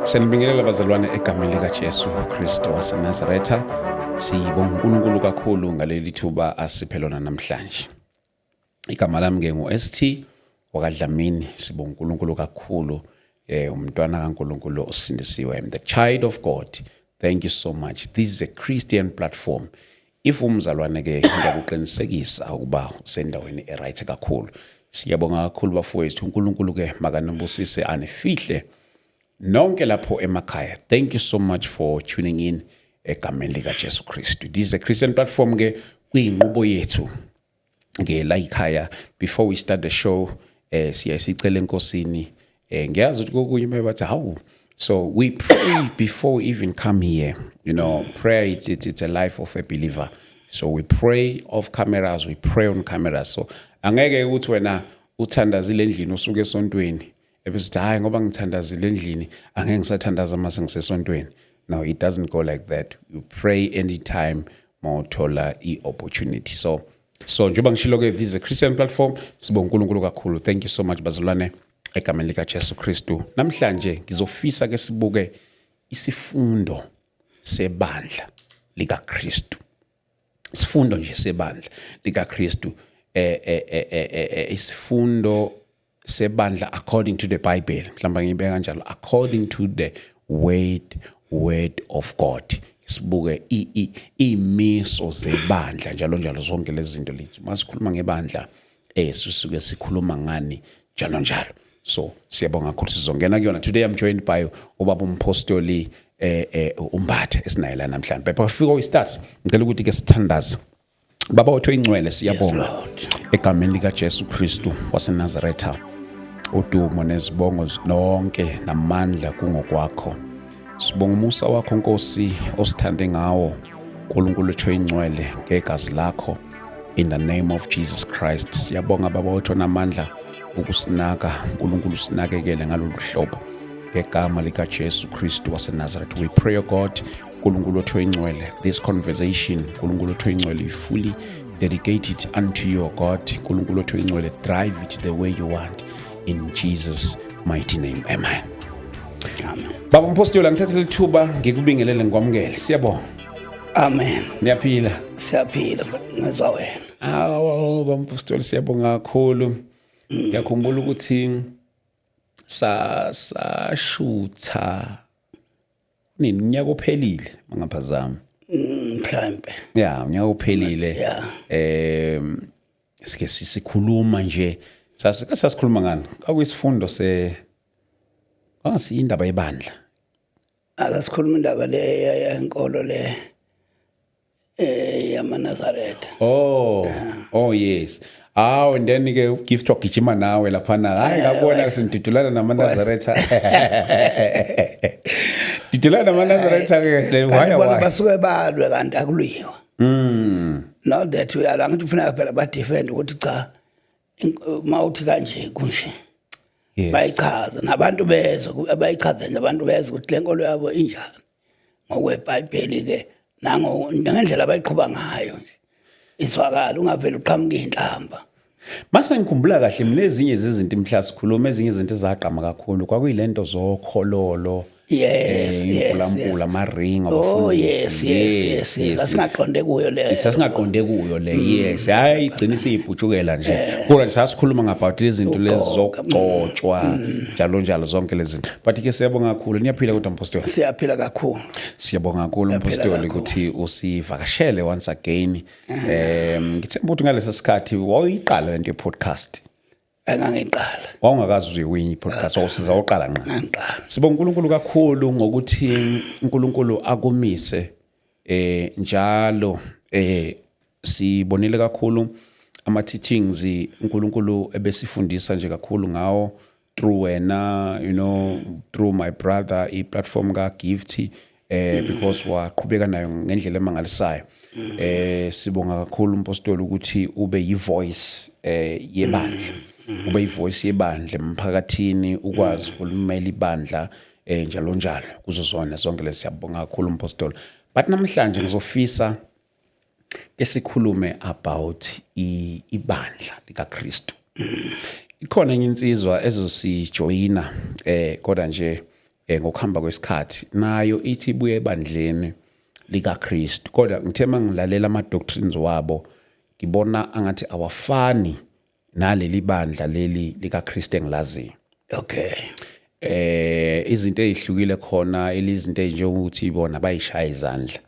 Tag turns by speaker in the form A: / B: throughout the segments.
A: Sanibingelela bazalwane egameni likaJesu Kristu waseNazaretha. Sibonga uNkulunkulu kakhulu ngaleli thuba asiphe lona namhlanje. Igama lami ke ngu-ST wakaDlamini. Sibonga uNkulunkulu kakhulu, umntwana kaNkulunkulu osindisiwe. I'm the child of God. Thank you so much. This is a Christian platform. If umzalwane ke, ngiyakuqinisekisa ukuba usendaweni e-right kakhulu. Siyabonga kakhulu bafowethu. uNkulunkulu ke makanibusise, anifihle nonke lapho emakhaya. Thank you so much for tuning in egameni likaJesu Kristu. This is a Christian platform ke, kuyinqubo yethu ke la ekhaya. Before we start the show, siya sicela enkosini. Ngiyazi ukuthi kokunye baye bathi hawu, so we pray before we even come here. Prayer, it's a life of a believer. So we pray off cameras, we pray on cameras. So angeke ukuthi wena uthandazile endlini, usuke esontweni, ebese hayi, ngoba ngithandazile endlini, angeke ngisathandaza mase ngisesontweni. No, it doesn't go like that. You pray anytime mawuthola i-opportunity. So njengoba ngishilo ke, this is a Christian platform. Sibonga uNkulunkulu kakhulu. Thank you so much bazalwane egameni lika Jesu Kristu. Namhlanje ngizofisa ke sibuke isifundo sebandla likaKristu, isifundo nje sebandla likaKristu, isifundo sebandla according to the Bible, mhlawumbe ngibeka kanjalo, according to the word of God. Sibuke imiso zebandla njalo njalo, zonke lezi zinto lezi. Masikhuluma ngebandla, sisuke sikhuluma ngani, njalo njalo. So siyabonga kakhulu, sizongena kuyona. Today I'm joined by ubaba umpostoli uMbatha esinaye la namhlanje. But before we start, ngicela ukuthi ke sithandaze. Baba wethu oyingcwele, siyabonga egameni likaJesu Kristu waseNazaretha. Udumo nezibongo nonke namandla kungokwakho. Sibonga umusa wakho Nkosi osithande ngawo, uNkulunkulu wethu oyingcwele, ngegazi lakho, in the name of Jesus Christ. Siyabonga Baba wethu onamandla ukusinaka, uNkulunkulu usinakekele ngalolu hlobo. Ngegama likaJesu Kristu waseNazaretha we pray, O God, uNkulunkulu wethu oyingcwele, this conversation, uNkulunkulu wethu oyingcwele, fully dedicated unto you, God. uNkulunkulu wethu oyingcwele, drive it the way you want, in Jesus' mighty name, amen.
B: Amen.
A: Baba umpostoli, angithathe lithuba ngikubingelele, ngikwamukele. Siyabonga.
B: Amen.
A: Niyaphila?
B: Siyaphila, ngezwa wena.
A: Awu baba umpostoli, siyabonga kakhulu. Ngiyakhumbula ukuthi sa sashutha nini, unyaka ophelile mangaphazami.
B: Mhlambe.
A: Ya, unyaka ophelile. Sike sikhuluma nje, sasikhuluma ngani? Kwakuyisifundo se kwangasi indaba yebandla.
B: Akasikhuluma indaba le yenkolo le yamaNazaretha.
A: Oh yes. Aw, and then ke uGift wagijima nawe laphana. Hayi, ngabona sindidulana namaNazaretha. Didulana namaNazaretha ke le
B: Kanti
A: why
B: bona
A: why?
B: basuke balwe kanti akuliwa. Not that we are, angithi kufuneka phela ba defend ukuthi cha, mawuthi kanje kunje. Bayichaza nabantu bezwe, bayichaze nje abantu bezwe ukuthi le nkolo yabo injani ngokweBhayibheli ke, nango ngendlela abayiqhuba ngayo nje izwakala, ungaveli uqhamuka inhlamba.
A: Mase ngikhumbula kahle mina, ezinye zezinto mhla sikhuluma, ezinye izinto ezagqama kakhulu kwakuyilento zokhololo. Impulampula, ama-ring.
B: Oh yes, asingaqonde kuyo le.
A: Sasingaqonde kuyo le, yes. Hayi, igcina isiyibhutshukela nje, kodwa nje sasikhuluma ngabout lezi zinto lezi zokugcotshwa njalo njalo, zonke lezi zinto. But ke siyabonga kakhulu. Niyaphila kodwa, mpostoli?
B: Siyaphila kakhulu.
A: Siyabonga kakhulu, mpostoli, ukuthi usivakashele once again. Ngithemba ukuthi ngalesi sikhathi wawuyiqala lento ye-podcast.
B: Engangiqala.
A: Wawungakazi uze kwenye i-podcast, wawusenza woqala nqa.
B: Ngangiqala.
A: Sibonga uNkulunkulu kakhulu ngokuthi uNkulunkulu akumise njalo. Sibonile kakhulu ama teachings uNkulunkulu ebesifundisa nje kakhulu ngawo through wena, through my brother, i platform ka Gift, because waqhubeka nayo ngendlela emangalisayo. Sibonga kakhulu umpostoli ukuthi ube yi voice yebandla, ube yi voice yebandla emphakathini, ukwazi ukulimela ibandla njalo njalo kuzo zona zonke lezi. Siyabonga kakhulu umpostoli. But namhlanje ngizofisa ke sikhulume about ibandla likaKristu. Ikhona enye insizwa ezosijoyina, kodwa nje Ngokuhamba kwesikhathi nayo ithi ibuye ebandleni likaKristu, kodwa ngithe mangilalela ama doctrines wabo ngibona angathi awafani naleli bandla leli likaKristu engilaziyo. Izinto ezihlukile khona, izinto ezinjengokuthi bona bayishaya izandla,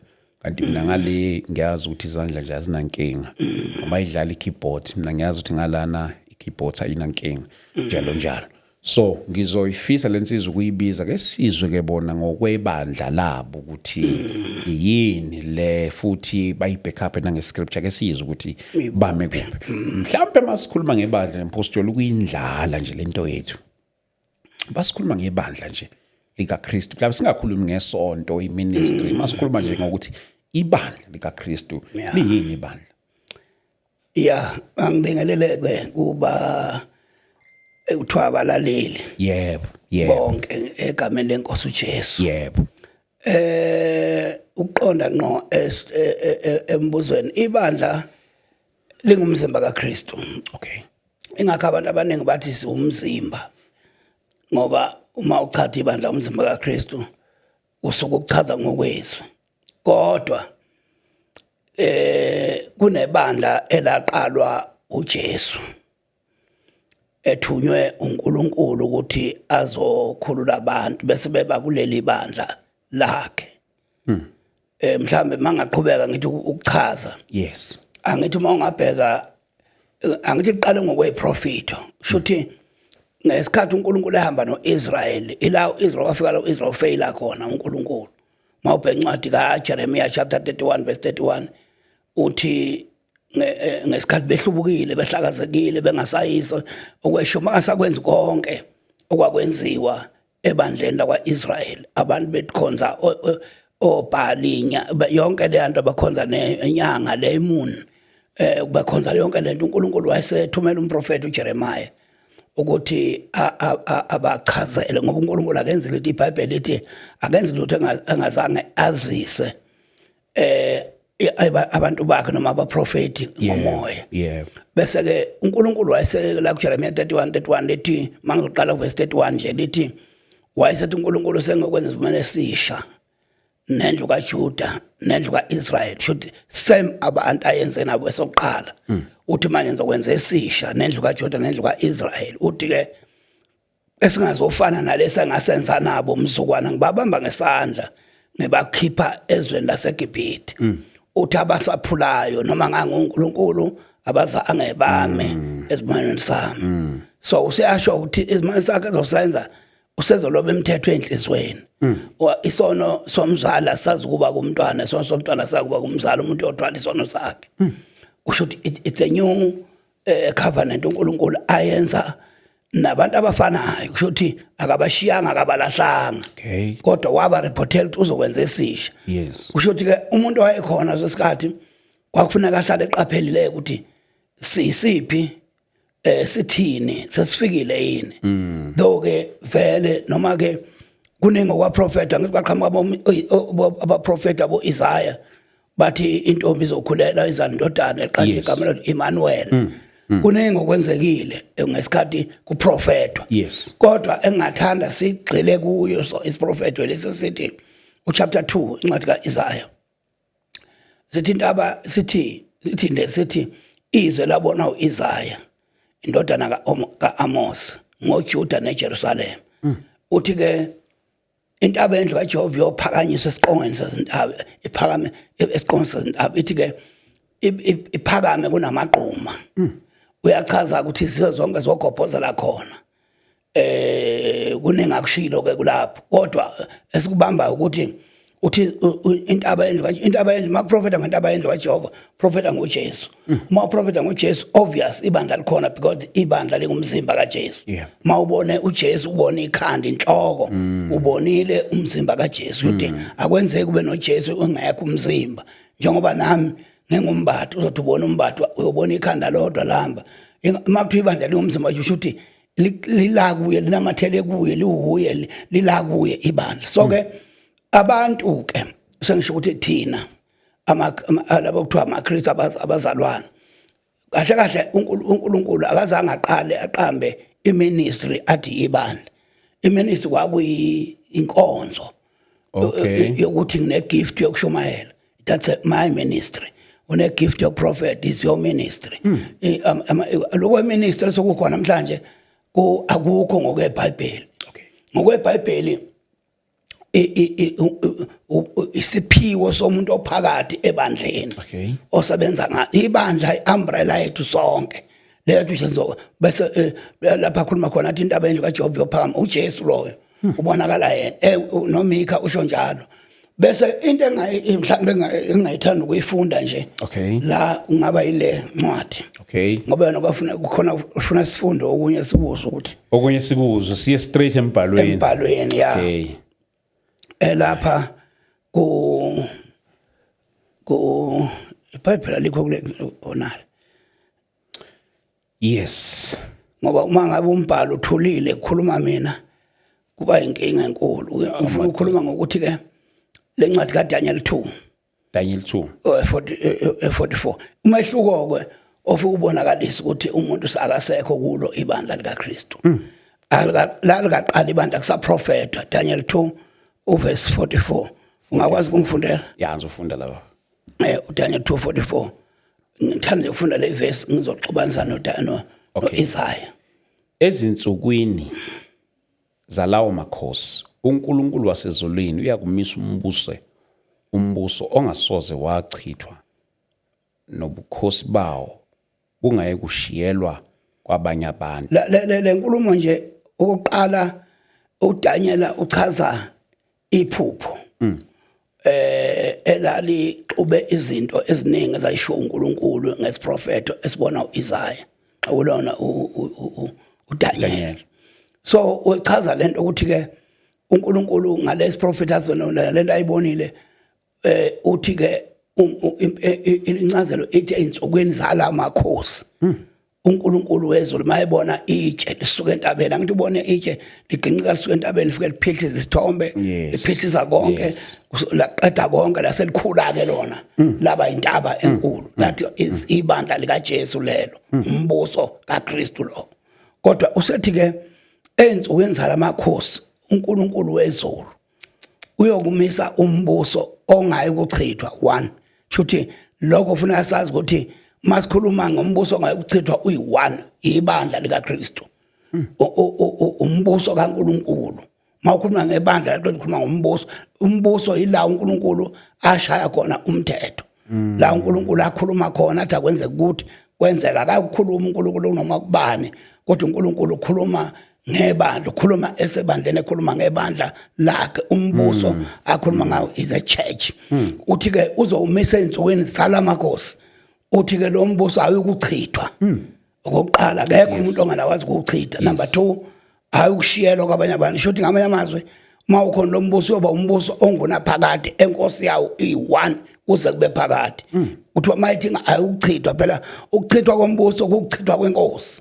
A: kanti mina ngale ngiyazi ukuthi izandla nje azinankinga. Noma idlala i-keyboard, mina ngiyazi ukuthi ngalana i-keyboard ayinankinga, njalo njalo. So ngizoyifisa lensizwa ukuyibiza ke, sizwe ke bona ngokwebandla labo ukuthi yini le, futhi bayi-back up nange-scripture, ke sizwe ukuthi bame kuphi. Mhlawumbe masikhuluma ngebandla, mpostoli, kuyindlala nje lento yethu, basikhuluma ngebandla nje likaKristu, mhlawumbe singakhulumi ngesonto, i-ministry, masikhuluma nje ngokuthi ibandla likaKristu, liyini ibandla?
B: Ya, angibingelele ke kuba kuthiwa abalaleli
A: yebo yebo
B: bonke egameni lenkosi uJesu. Ukuqonda ngqo embuzweni, ibandla lingumzimba kaKristu. Ingakho abantu abaningi bathi siwumzimba, ngoba uma uchatha ibandla umzimba kaKristu, usuke ukuchaza ngokwezwi. Kodwa kunebandla elaqalwa uJesu ethunywe uNkulunkulu ukuthi azokhulula abantu, bese beba kuleli bandla lakhe. Mhlambe mangaqhubeka ngithi ukuchaza. Angithi uma ungabheka, angithi kuqale ngokweprofito, shuthi ngesikhathi uNkulunkulu ehamba noIsrael, ila uIsrael wafika la uIsrael faila khona uNkulunkulu. Mawubheka incwadi kaJeremiah chapter 31 verse 31, uthi ngesikhathi behlubukile, behlakazekile, bengasayiso okweshumi, bangasakwenzi konke okwakwenziwa ebandleni lakwa-Israel, abantu bekhonza obhalinya, yonke le nto, abakhonza nenyanga le moon, bakhonza yonke lento. uNkulunkulu wayesethumela umprofeti uJeremiah ukuthi abachazele, ngoba uNkulunkulu akenzi lutho, iBhayibheli lithi akenzi lutho engazange azise abantu bakhe noma abaprofeti ngomoya. Bese ke uNkulunkulu wayesekela kuJeremiah 31 31, lithi mangizoqala kuverse 31 nje, lithi wayesethi uNkulunkulu, "Sengokwenza isivumelwano esisha nendlu kaJuda nendlu kaIsrael." Shothi same abantu ayenze nabo esokuqala, uthi manje ngizokwenza esisha nendlu kaJuda nendlu kaIsrael. Uthi ke esingazofana nalesi engasenza nabo mzukwana ngibabamba ngesandla ngibakhipha ezweni laseGibhithe. Uthi abasaphulayo noma nganguNkulunkulu abazange bame esivumelwaneni sami. So useyasho ukuthi isivumelwano sakhe ezosenza, usezoloba imithetho enhlizweni. Isono somzali asazi kuba kumntwana, isono somntwana sakuba kumzali, umuntu othwala isono sakhe. Kusho ukuthi it's a new covenant uNkulunkulu ayenza nabantu abafanayo, kusho ukuthi akabashiyanga, akabalahlanga, kodwa waba reportela ukuthi uzokwenza esisha. Kusho ukuthi ke umuntu owayekhona lesikhathi kwakufuneka ahlale eqaphelile ukuthi sisiphi, sithini, sesifikile yini. Though ke vele noma ke kuningi okwaprofeta, ngithi kwaqhamuka abaprofeta abo Isaiah, bathi intombi izokhulela izandodana eqala igama layo Emmanuel. Kuningi okwenzekile ngesikhathi kuprofetwa, kodwa engingathanda sigxile kuyo so isiprofeto lesi sithi uchapter 2 incwadi kaIsaiah, sithi intaba, sithi nje, sithi izwe labona uIsaiah indodana kaAmos ngoJuda neJerusalem. Uthi ke intaba yendlu kaJehova iyophakanyiswa esiqongweni sezintaba, iphakame esiqongweni sezintaba. Ithi ke iphakame kunamagquma. Uyachaza ukuthi izizwe zonke zogobhozela khona. Kuningi akushilo ke kulapho, kodwa esikubamba ukuthi uthi intaba yendlu, intaba yendlu, makuprofeta ngentaba yendlu kaJehova, profeta ngoJesu. Uma uprofeta ngoJesu, obvious ibandla likhona, because ibandla lingumzimba kaJesu. Mawubone uJesu, ubone ikhanda, inhloko, ubonile umzimba kaJesu, ukuthi akwenzeki kube noJesu ungekho umzimba. Njengoba nami ngingumbatha, uzothi ubona umbatha, uyobona ikhanda lodwa lihamba. Uma kuthiwa ibandla lingumzimba, kusho ukuthi lila kuye, linamathele kuye, liwuye, lila kuye ibandla. So ke abantu ke sengisho ukuthi thina labo kuthiwa amaKristu, abazalwane, kahle kahle uNkulunkulu akazange aqale aqambe iministry athi ibandla. Iministry kwakuyi inkonzo. Yokuthi ngine gift yokushumayela, that's my ministry. Une gift yoku-prophet, is your ministry. Lokho ministry sokukhona namhlanje ku akukho ngokweBhayibheli. NgokweBhayibheli isiphiwo somuntu ophakathi ebandleni osebenza nga ibandla, iumbrella yethu sonke lethu senzo. Bese lapha khuluma khona athi intaba yendlu kaJehova yophakama, uJesu loyo ubonakala yena, noMika usho njalo. Bese into engayi mhlawumbe engayithanda ukuyifunda nje la ungaba ile ncwadi ngoba yona kwafuna kukhona ufuna sifunde okunye sikuzwe ukuthi
A: Okunye sikuzwe, siye straight embhalweni.
B: Embhalweni, ya. Elapha ku iBhayibheli alikho kule onala. Ngoba uma ngabe umbhalo uthulile kukhuluma mina, kuba inkinga enkulu. Ngifuna ukukhuluma ngokuthi ke le ncwadi kaDaniel 2.
A: Daniel 2.
B: 40, 44, umehluko ke ofika ubonakalisa ukuthi umuntu sakasekho kulo ibandla likaKristu. Lalikaqala ibandla kusaprofetha. Daniel 2 uverse 44, ungakwazi ukungifundela?
A: Ya, ngizofunda lapha.
B: uDaniel 2:44. Ngithanda ukufunda le verse, ngizoxubanisa no no Isaiah.
A: Ezinsukwini zalawo makhosi uNkulunkulu wasezulwini uyakumisa umbuso ongasoze wachithwa, nobukhosi bawo bungaye kushiyelwa kwabanye abantu.
B: Le nkulumo nje ukuqala uDaniel uchaza iphupho elalixube izinto eziningi ezayishiwo uNkulunkulu ngesiprofeto esibona uIsaiah xawulona uDaniel.
A: Daniel.
B: So uchaza lento ukuthi ke uNkulunkulu ngalesi prophet asibona lento ayibonile, uthi ke incazelo ithi einsukwini zalamakhosi uNkulunkulu wezulu mayebona itshe lisuka entabeni, angithi ubone itshe liginqika lisuka entabeni, lifike liphihliza isithombe, liphihliza konke, laqeda konke, laselikhula ke lona laba intaba enkulu. Lathi ibandla likaJesu lelo, umbuso kaKristu lo. Kodwa usethi ke einsukwini zalamakhosi uNkulunkulu wezulu uyokumisa umbuso ongayi kuchithwa. One shuthi lokho ufuna sazi ukuthi masikhuluma ngombuso ongayi kuchithwa uyi-one, ibandla likaKristu, umbuso kaNkuluNkulu. Mawukhuluma ngebandla laqeda ukhuluma ngombuso. Umbuso ila uNkulunkulu ashaya khona umthetho, la uNkulunkulu akhuluma khona athi akwenzeka ukuthi kwenzeka. Akakukhuluma uNkulunkulu noma kubani, kodwa uNkulunkulu ukhuluma ngebandla, ukhuluma esebandleni, ekhuluma ngebandla lakhe. Umbuso akhuluma ngawo is a church. Uthi ke uzowumisa ezinsukwini zalamakhosi. Uthi ke lo mbuso awukuchithwa. Okokuqala, akekho umuntu ongalakwazi ukuwuchitha. Number 2, ayukushiyelwa kwabanye abantu. Sho ukuthi ngamanye amazwi, uma ukhona lo mbuso, uyoba umbuso ongunaphakade, enkosi yawo iyi-one kuze kube phakade. Kuthiwa mayithi ayukuchithwa, phela ukuchithwa kombuso kukuchithwa kwenkosi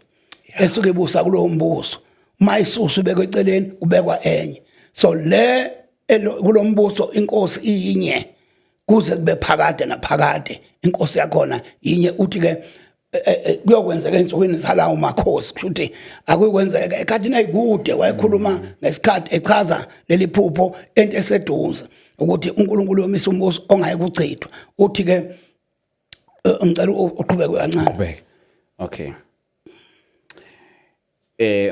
B: esuke ibusa kulowo mbuso. Uma isusa ubekwe eceleni, kubekwa enye. So le kulo mbuso inkosi iyinye kuze kube phakade naphakade, inkosi yakhona yinye. Uthi ke kuyokwenzeka ensukwini zalawo makhosi, kusho ukuthi akuyikwenzeka ekhathini ayikude. Wayekhuluma ngesikhathi echaza leli phupho ento eseduze ukuthi uNkulunkulu yomisa umbuso ongayi kuchithwa. Uthi ke ngicela uqhubeke kancane.
A: Qhubeka. Okay.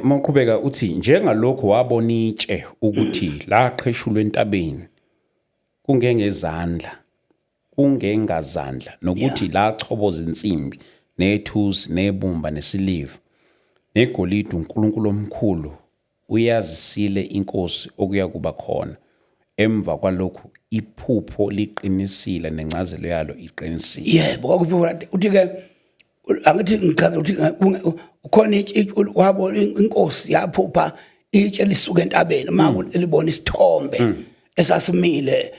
A: Mawuqhubeka uthi njengalokhu wabona itshe ukuthi laqheshulwa entabeni kungengezandla, kungengazandla, nokuthi lachoboza insimbi nethusi nebumba nesiliva negolide, uNkulunkulu omkhulu uyazisile inkosi okuya kuba khona emva kwalokhu. Iphupho liqinisile nencazelo yalo iqinisile.
B: Yebo, kwakuphupho. Uthi ke angithi ngichaza ukuthi ukhona wabona inkosi yaphupha itshe lisuka entabeni, uma elibona isithombe esasimile,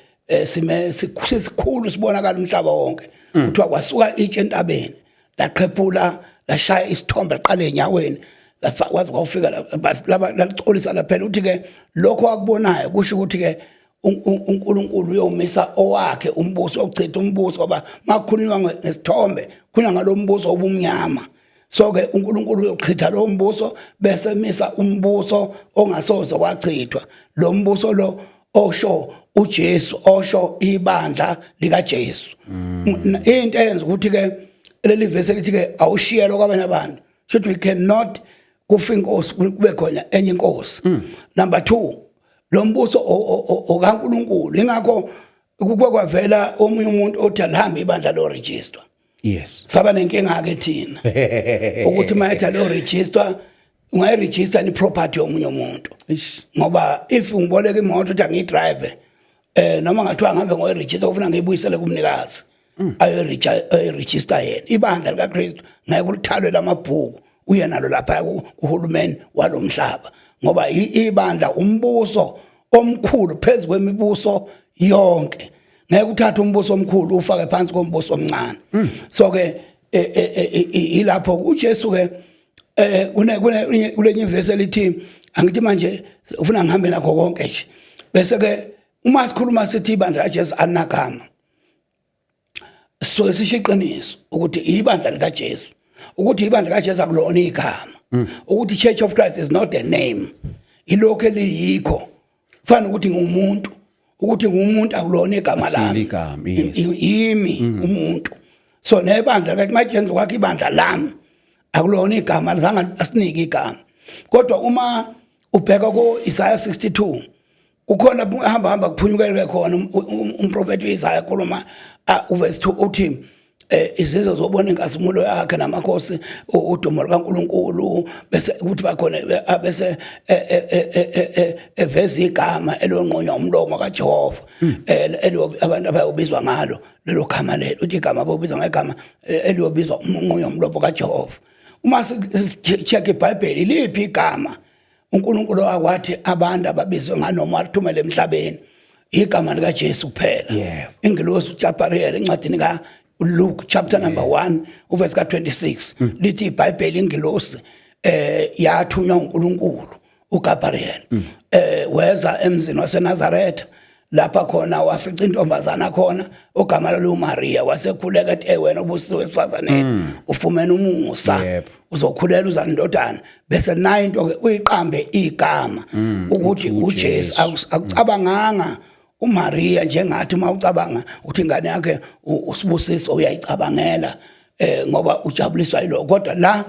B: sime sikhulu, sibonakala umhlaba wonke. Kuthiwa kwasuka itshe entabeni, laqhephula, lashaya isithombe, laqala enyaweni, kwaze kwawufika lalicolisa laphela. Uthi ke lokho akubonayo kusho ukuthi ke uNkulunkulu uyomisa owakhe umbuso, ochitha umbuso, ngoba makukhulunywa ngesithombe khulunywa ngalombuso obumnyama. So ke uNkulunkulu uyochitha lo mbuso bese misa umbuso ongasoze wachithwa. Lo mbuso lo osho uJesu, osho ibandla likaJesu. Into eyenza ukuthi ke leli verse lithi ke awushiyelwa kwabanye abantu, should we cannot kufa inkosi kube khona enye inkosi. Number 2, lo mbuso okaNkulunkulu. Ingakho kuke kwavela omunye umuntu othi alihambe ibandla lo register. Saba nenkinga ke thina ukuthi mayethi lo register, ungayiregister ni property yomunye umuntu. Ngoba if ngiboleka imoto uthi angiyidrive, noma ngathiwa ngihambe ngoyiregister, kufuna ngiyibuyisele kumnikazi, ayoyiregister yena. Ibandla likaKristu ngeke ulithalwe lamabhuku uye nalo lapha kuhulumeni walomhlaba, ngoba ibandla umbuso omkhulu phezulu kwemibuso yonke. Ngeke uthathe umbuso omkhulu ufake phansi kombuso omncane. So ke ilapho uJesu ke kune kune kulenye verse elithi, angithi manje ufuna ngihambe nakho konke nje. Bese ke uma sikhuluma sithi ibandla laJesu alinagama, so sisho iqiniso ukuthi ibandla likaJesu, ukuthi ibandla likaJesu akulona igama, ukuthi Church of Christ is not a name, ilokho eliyikho. Kufana ukuthi ngumuntu, ukuthi ngumuntu akulona igama
A: Akusilo
B: lami.
A: Igama, yes.
B: Yimi umuntu. So nebandla ke majenza kwakhe ibandla lami akulona igama, zange asinike igama. Kodwa uma ubheka ku Isaiah 62, kukhona hamba hamba kuphunyukelwe khona umprofeti uIsaiah khuluma, uverse 2 uthi izizwe zobona inkazimulo yakhe namakhosi udumo lukaNkuluNkulu, bese ukuthi bakhona bese eveza igama elonqunywa umlomo kaJehova, eliyo abantu abayobizwa ngalo lelo gama lelo. Uthi igama abobizwa ngegama eliyobizwa umnqunywa umlomo kaJehova. Uma check iBhayibheli, liphi igama uNkulunkulu wakwathi abantu ababizwe nganoma wathumela emhlabeni? Igama likaJesu kuphela. Ingilosi uGabriel encwadini ka Luke chapter number 1 uverse ka 26 lithi iBhayibheli, ingilosi yathunywa uNkulunkulu uGabriel, weza emzini waseNazaretha, lapha khona wafica intombazana khona ogama lalo uMaria. Wasekhuleka ethi, "Wena obusisiwe wesifazaneni, ufumene umusa, uzokhulela uzana indodana." Bese nayo into ke uyiqambe igama ukuthi uJesu. Akucabanganga uMaria njengathi uma ucabanga ukuthi ingane yakhe uSibusiso uyayicabangela, ngoba ujabuliswa yilokho. Kodwa la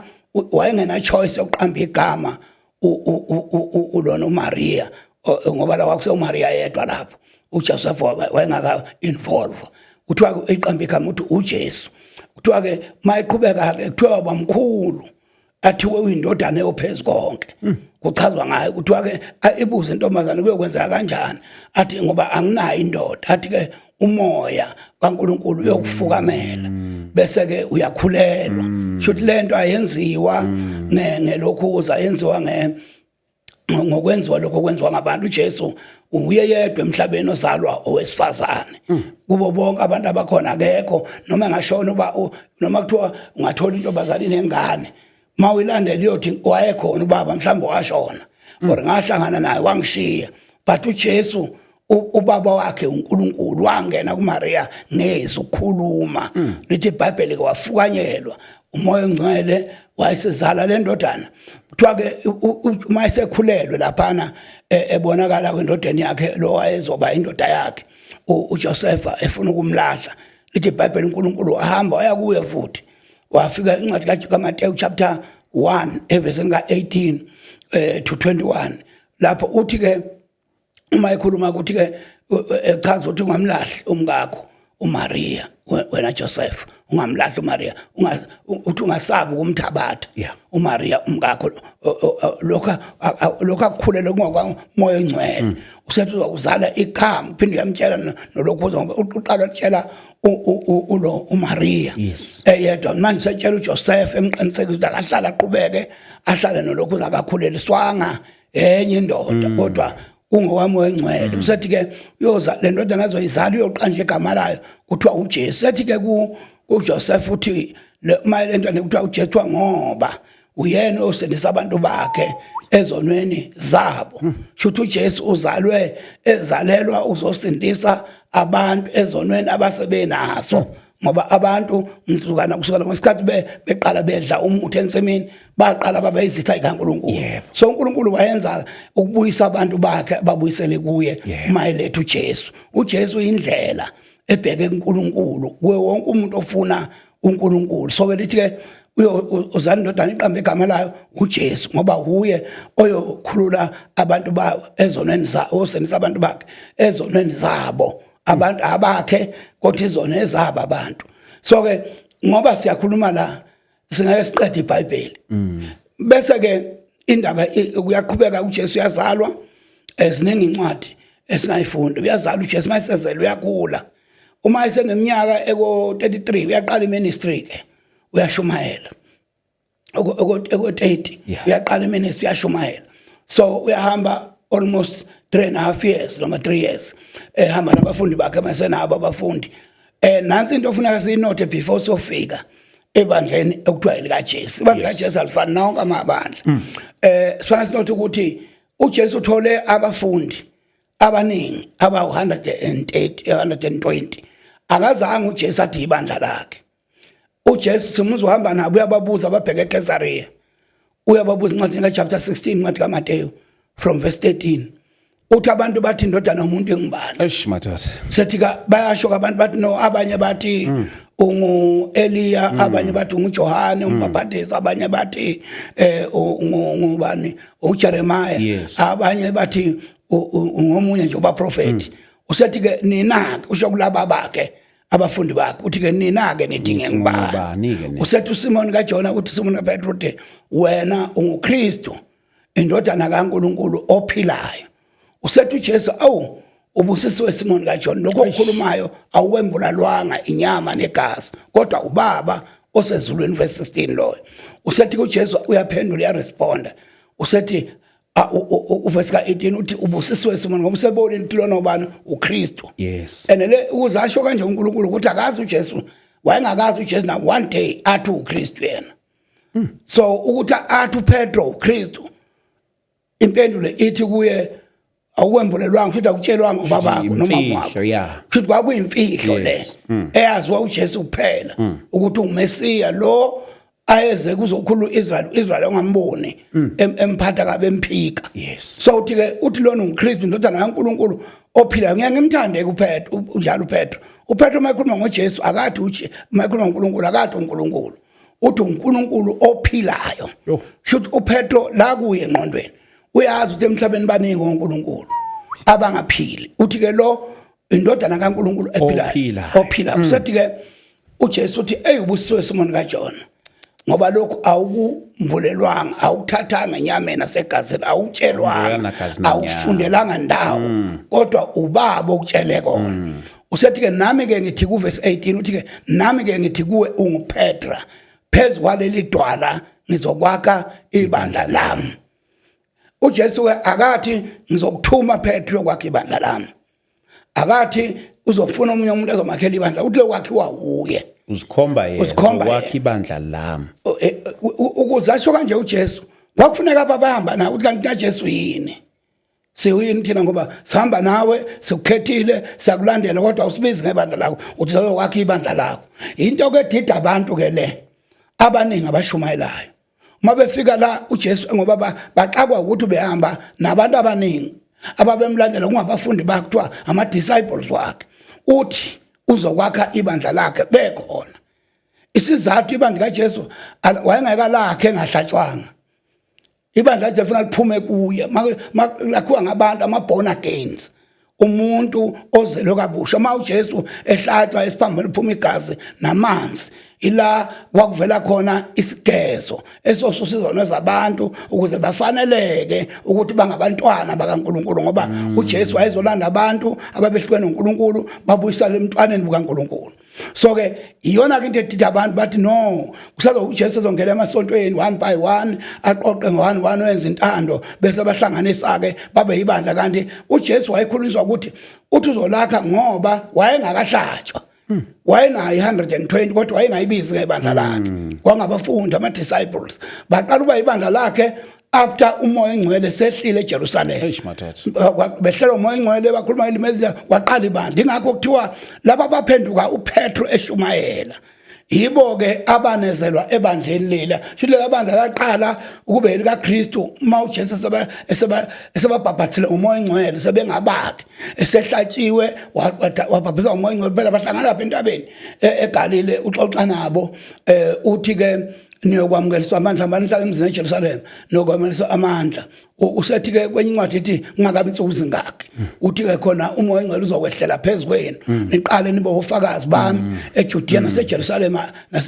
B: wayengena choice yokuqamba igama ulona uMaria, ngoba la kwakuse uMaria yedwa lapho, uJoseph wayengaka involve. Kuthiwa iqamba igama uthi uJesu. Kuthiwa ke mayiqhubeka ke kuthiwa wabamkhulu, athiwe uyindodana yophezulu konke, kuchazwa ngayo. Kuthiwa ke ibuze intombazane, kuyokwenzeka kanjani? Athi, "Ngoba anginayo indoda." Athi ke umoya kaNkuluNkulu uyokufukamela, bese ke uyakhulelwa. Shuthi lento ayenziwa ngelokhuza, yenziwa nge ngokwenziwa lokho okwenziwa ngabantu. uJesu uye yedwa emhlabeni ozalwa owesifazane. Kubo bonke abantu abakhona akekho, noma engashona uba noma kuthiwa ungathola intombazane inengane, uma uyilandela iyothi wayekhona ubaba, mhlawumbe washona or ngahlangana naye wangishiya. But uJesu ubaba wakhe uNkulunkulu, wangena kuMaria ngezwi ukukhuluma. Lithi iBhayibheli ke wafukanyelwa umoya ongcwele, wayesezala le ndodana. Kuthiwa ke uma esekhulelwe laphana, ebonakala kwendodeni yakhe lo wayezoba indoda yakhe uJosepha, efuna ukumlahla, lithi iBhayibheli uNkulunkulu wahamba waya kuye futhi wafika. Incwadi kaMateyu chapter 1 evesini ka-18 to 21, lapho uthi ke uma ekhuluma ukuthi ke echaza ukuthi ungamlahli umkakho uMaria, wena Joseph, ungamlahli uMaria, uthi ungasabi ukumthabatha uMaria umkakho, lokho lokho akukhulele kungokwamoya ongcwele, usethi uzokuzala ikhama. Uphinde uyamtshela nolokhu ngoba uqala ukutshela ulo uMaria eyedwa, manje setshela uJoseph, emqinisekisa ukuthi akahlala aqhubeke ahlale nolokhu zakakhuleliswanga enye indoda, kodwa kungowami wengcwele. Usethi ke uyoza le ndodana azoyizala, uyoqanja igama layo kuthiwa uJesu. Sethi ke ku kuJoseph uthi le uma le ntwana kuthiwa uJesu, kuthiwa ngoba uyena osindisa abantu bakhe ezonweni zabo. Shuthi uJesu uzalwe ezalelwa uzosindisa abantu ezonweni abasebenaso. Ngoba abantu mhlukana kusukela ngesikhathi beqala bedla umuthi ensimini, baqala babe izitha zikaNkulunkulu. So uNkulunkulu wayenza ukubuyisa abantu bakhe, ababuyisele kuye uma eletha uJesu. UJesu indlela ebheke kuNkulunkulu kuwe wonke umuntu ofuna uNkulunkulu. So ke lithi ke uzana indodana, iqambe igama layo uJesu, ngoba uye oyokhulula abantu ba ezonweni zabo, osindisa abantu bakhe ezonweni zabo, abantu abakhe, kodwa izono ezabo abantu. So ke ngoba siyakhuluma la, singeke siqede iBhayibheli. Bese ke indaba kuyaqhubeka, uJesu uyazalwa. Eziningi incwadi esingayifunda. Uyazalwa uJesu, mayisezela uyakhula. Uma eseneminyaka eko 33 uyaqala iministry ke, uyashumayela. Eko 30 uyaqala iministry, uyashumayela. So uyahamba almost 3.5 years noma 3 years, ehamba nabafundi bakhe, masenabo abafundi. Nansi into ofuneka siyinote before sofika ebandleni ekuthiwa elikaJesu. Ibandla likaJesu alifani nawonke amabandla. Sifanele sinote ukuthi uJesu uthole abafundi abaningi abawu-130, 120. Akazange uJesu athi ibandla lakhe. uJesu simuzwa uhamba nabo, uyababuza, ababheke eCaesarea. Uyababuza incwadi ka chapter 16, incwadi kaMateyu, from verse 13, uthi abantu bathi indodana yomuntu engubani?
A: Eish madoda.
B: Sethi ka bayasho abantu bathi no, abanye bathi ungu Eliya, abanye bathi ungu Johane umbhaphatisi, abanye bathi ngubani, uJeremiah, abanye bathi ungomunye nje ubaprofeti. Usethi ke nina ke, usho kulaba bakhe, abafundi bakhe, uthi ke nina ke nithi
A: Nithi
B: ngengubani?
A: Ngubani-ke nina?
B: Usethi uSimon kaJona, uthi uSimon kaPetro, uthi wena unguKristu, indodana kaNkuluNkulu ophilayo. Usethi uJesu, awu, ubusisiwe Simon kaJona, lokho okukhulumayo awukwembulalwanga inyama negazi, kodwa ubaba osezulwini. Verse 16 loyo. Usethi kuJesu uyaphendula, uyaresponda, usethi uverse ka-18 uthi ubusisiwe Simon, ngoba usebonile ukuthi lona ubani, uKristu. And le ukuze asho kanje uNkulunkulu ukuthi akazi uJesu, wayengakazi uJesu na one day athi uKristu yena. So ukuthi athi uPetro uKristu, impendulo ithi kuye awukwembulelwanga, futhi akutshelwanga ubabakho noma
A: Imfihlo,
B: wakho. Futhi kwakuyimfihlo le eyaziwa uJesu kuphela, ukuthi unguMesiya lo ayeze kuzokhulula uIsrael. uIsrael ongamboni, emphatha kabe, emphika. So uthi ke, uthi lona unguKristu, indodana kaNkuluNkulu ophilayo. Ngeke ngimthande kuPetro unjalo uPetro. UPetro mayekhuluma ngoJesu akathi uJe, mayekhuluma ngoNkulunkulu akathi uNkulunkulu, uthi uNkulunkulu ophilayo.
A: Yo.
B: Shuthi uPetro la kuye engqondweni uyazi ukuthi emhlabeni baningi oNkulunkulu abangaphili. Uthi ke lo indodana kaNkulunkulu ephilayo.
A: Ophilayo.
B: Ophilayo. Usethi ke uJesu uthi, "Ey, ubusisiwe Simon kaJona, ngoba lokhu awukumbulelwanga, awukuthathanga enyameni nasegazini, awutshelwanga,
A: Awumbulelanga gazi nanyama.
B: Awufundelanga ndawo, kodwa ubaba okutshele kona." Usethi ke, nami ke ngithi, kuverse 18 uthi ke, nami ke ngithi kuwe unguPetra, phezu kwaleli dwala ngizokwakha ibandla lami. uJesu ke akathi ngizokuthuma Petro yokwakha ibandla lami, akathi uzofuna omunye umuntu azomakhela ibandla, uthi lokwakhiwa uye.
A: Uzikhomba yena.
B: Uzikhomba
A: Uzokwakha
B: yena.
A: ibandla lami.
B: Ukuze asho kanje uJesu, kwakufuneka abahamba naye ukuthi kanti kaJesu yini, siwini thina, ngoba sihamba nawe, sikukhethile, siyakulandela, kodwa usibizi ngebandla lakho, uthi uzokwakha ibandla lakho. Into ke dida abantu ke le, abaningi abashumayelayo uma befika la uJesu, ngoba baxakwa ukuthi behamba nabantu abaningi ababemlandela, kungabafundi bakhe, kuthiwa ama disciples wakhe, uthi uzokwakha ibandla lakhe bekhona. Isizathu, ibandla kaJesu wayengekalakhe engahlatshwanga. Ibandla nje funa liphume kuye, lakhiwa ngabantu ama born agains, umuntu ozelwe kabusha. Uma uJesu ehlatshwa esiphambili, liphuma igazi namanzi, ila kwakuvela khona isigezo esosusa izono zabantu ukuze bafaneleke ukuthi bangabantwana bakaNkuluNkulu, ngoba uJesu wayezolanda abantu ababehlukene noNkulunkulu, babuyisela emntwaneni bukaNkuluNkulu. So ke iyona ke into edida abantu, bathi no, kusazo uJesu ezongena emasontweni one by one, aqoqe ngo one one, wenza intando, bese bahlanganisa ke babe ibandla. Kanti uJesu wayekhulunyiswa ukuthi uthi uzolakha ngoba wayengakahlatshwa. Wayenayo 120, kodwa wayengayibizi ngebandla lakhe, kwangabafundi, ama disciples baqala uba ibandla lakhe. After umoya engcwele sehlile eJerusalem.
A: Eish madoda.
B: Behlela umoya engcwele, bakhuluma ilimi eziya, kwaqala ibandla. Ingakho kuthiwa laba baphenduka uPetro eshumayela yibo ke abanezelwa ebandleni lela. Shuthi lela bandla laqala ukube likaKristu uma uJesu esebabhabhathile umoya engcwele, sebengabakhe, esehlatshiwe, wabhabhathisa umoya engcwele. Phela bahlangana lapha entabeni eGalile, uxoxa nabo, uthi ke niyokwamukeliswa amandla, nihlala emzini eJerusalem, niyokwamukeliswa amandla. Usethi ke kwenye incwadi ithi kungakabi insuku zingaki, uthi ke khona umoya engcwele uzokwehlela phezu kwenu, niqale nibe ofakazi bami eJudea naseJerusalem,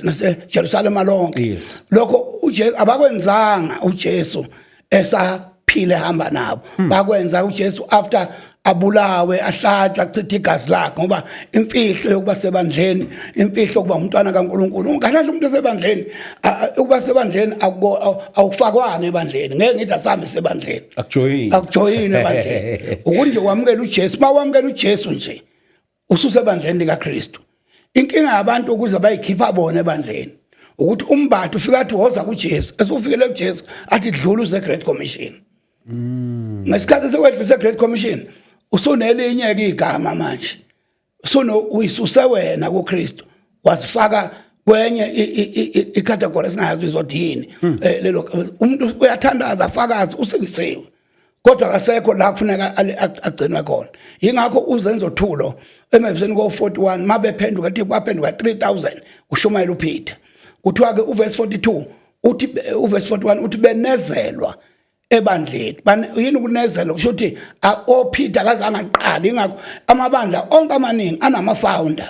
B: naseJerusalem lonke. Lokho uJesu abakwenzanga uJesu esaphile hamba nabo, bakwenza uJesu after abulawe, ahlatshwa, achithe igazi lakhe, ngoba imfihlo yokuba sebandleni, imfihlo yokuba umntwana kaNkulunkulu, kahle kahle umuntu osebandleni, ukuba sebandleni awufakwana ebandleni. Ngeke ngithi asambe sebandleni.
A: Akujoyini.
B: Akujoyini ebandleni. Ukuthi nje wamukela uJesu, mawamukela uJesu nje ususebandleni likaKristu. Inkinga yabantu ukuze bayikhipha bona ebandleni ukuthi umbathu ufika athi woza kuJesu, esufikele kuJesu athi dlula uze Great Commission. Ngesikhathi sekwedlulisa Great Commission usunelinye ke igama manje, usuno uyisuse wena kuKristu, wasifaka kwenye icategory esingayazi izothi yini. Lelo umuntu uyathandaza, afakazi usindisiwe, kodwa akasekho la kufuneka agcinwe khona. Yingakho uzenzo thulo emevesini ko-41 mabephenduka thi kwaphenduka 3000 kushumayela uPeter. Kuthiwa ke uverse 42 uthi, uverse 41 uthi benezelwa ebandleni. Yini ukunezelwa? Kusho ukuthi oPeter akazange aqale. Ingakho amabandla onke amaningi anama founder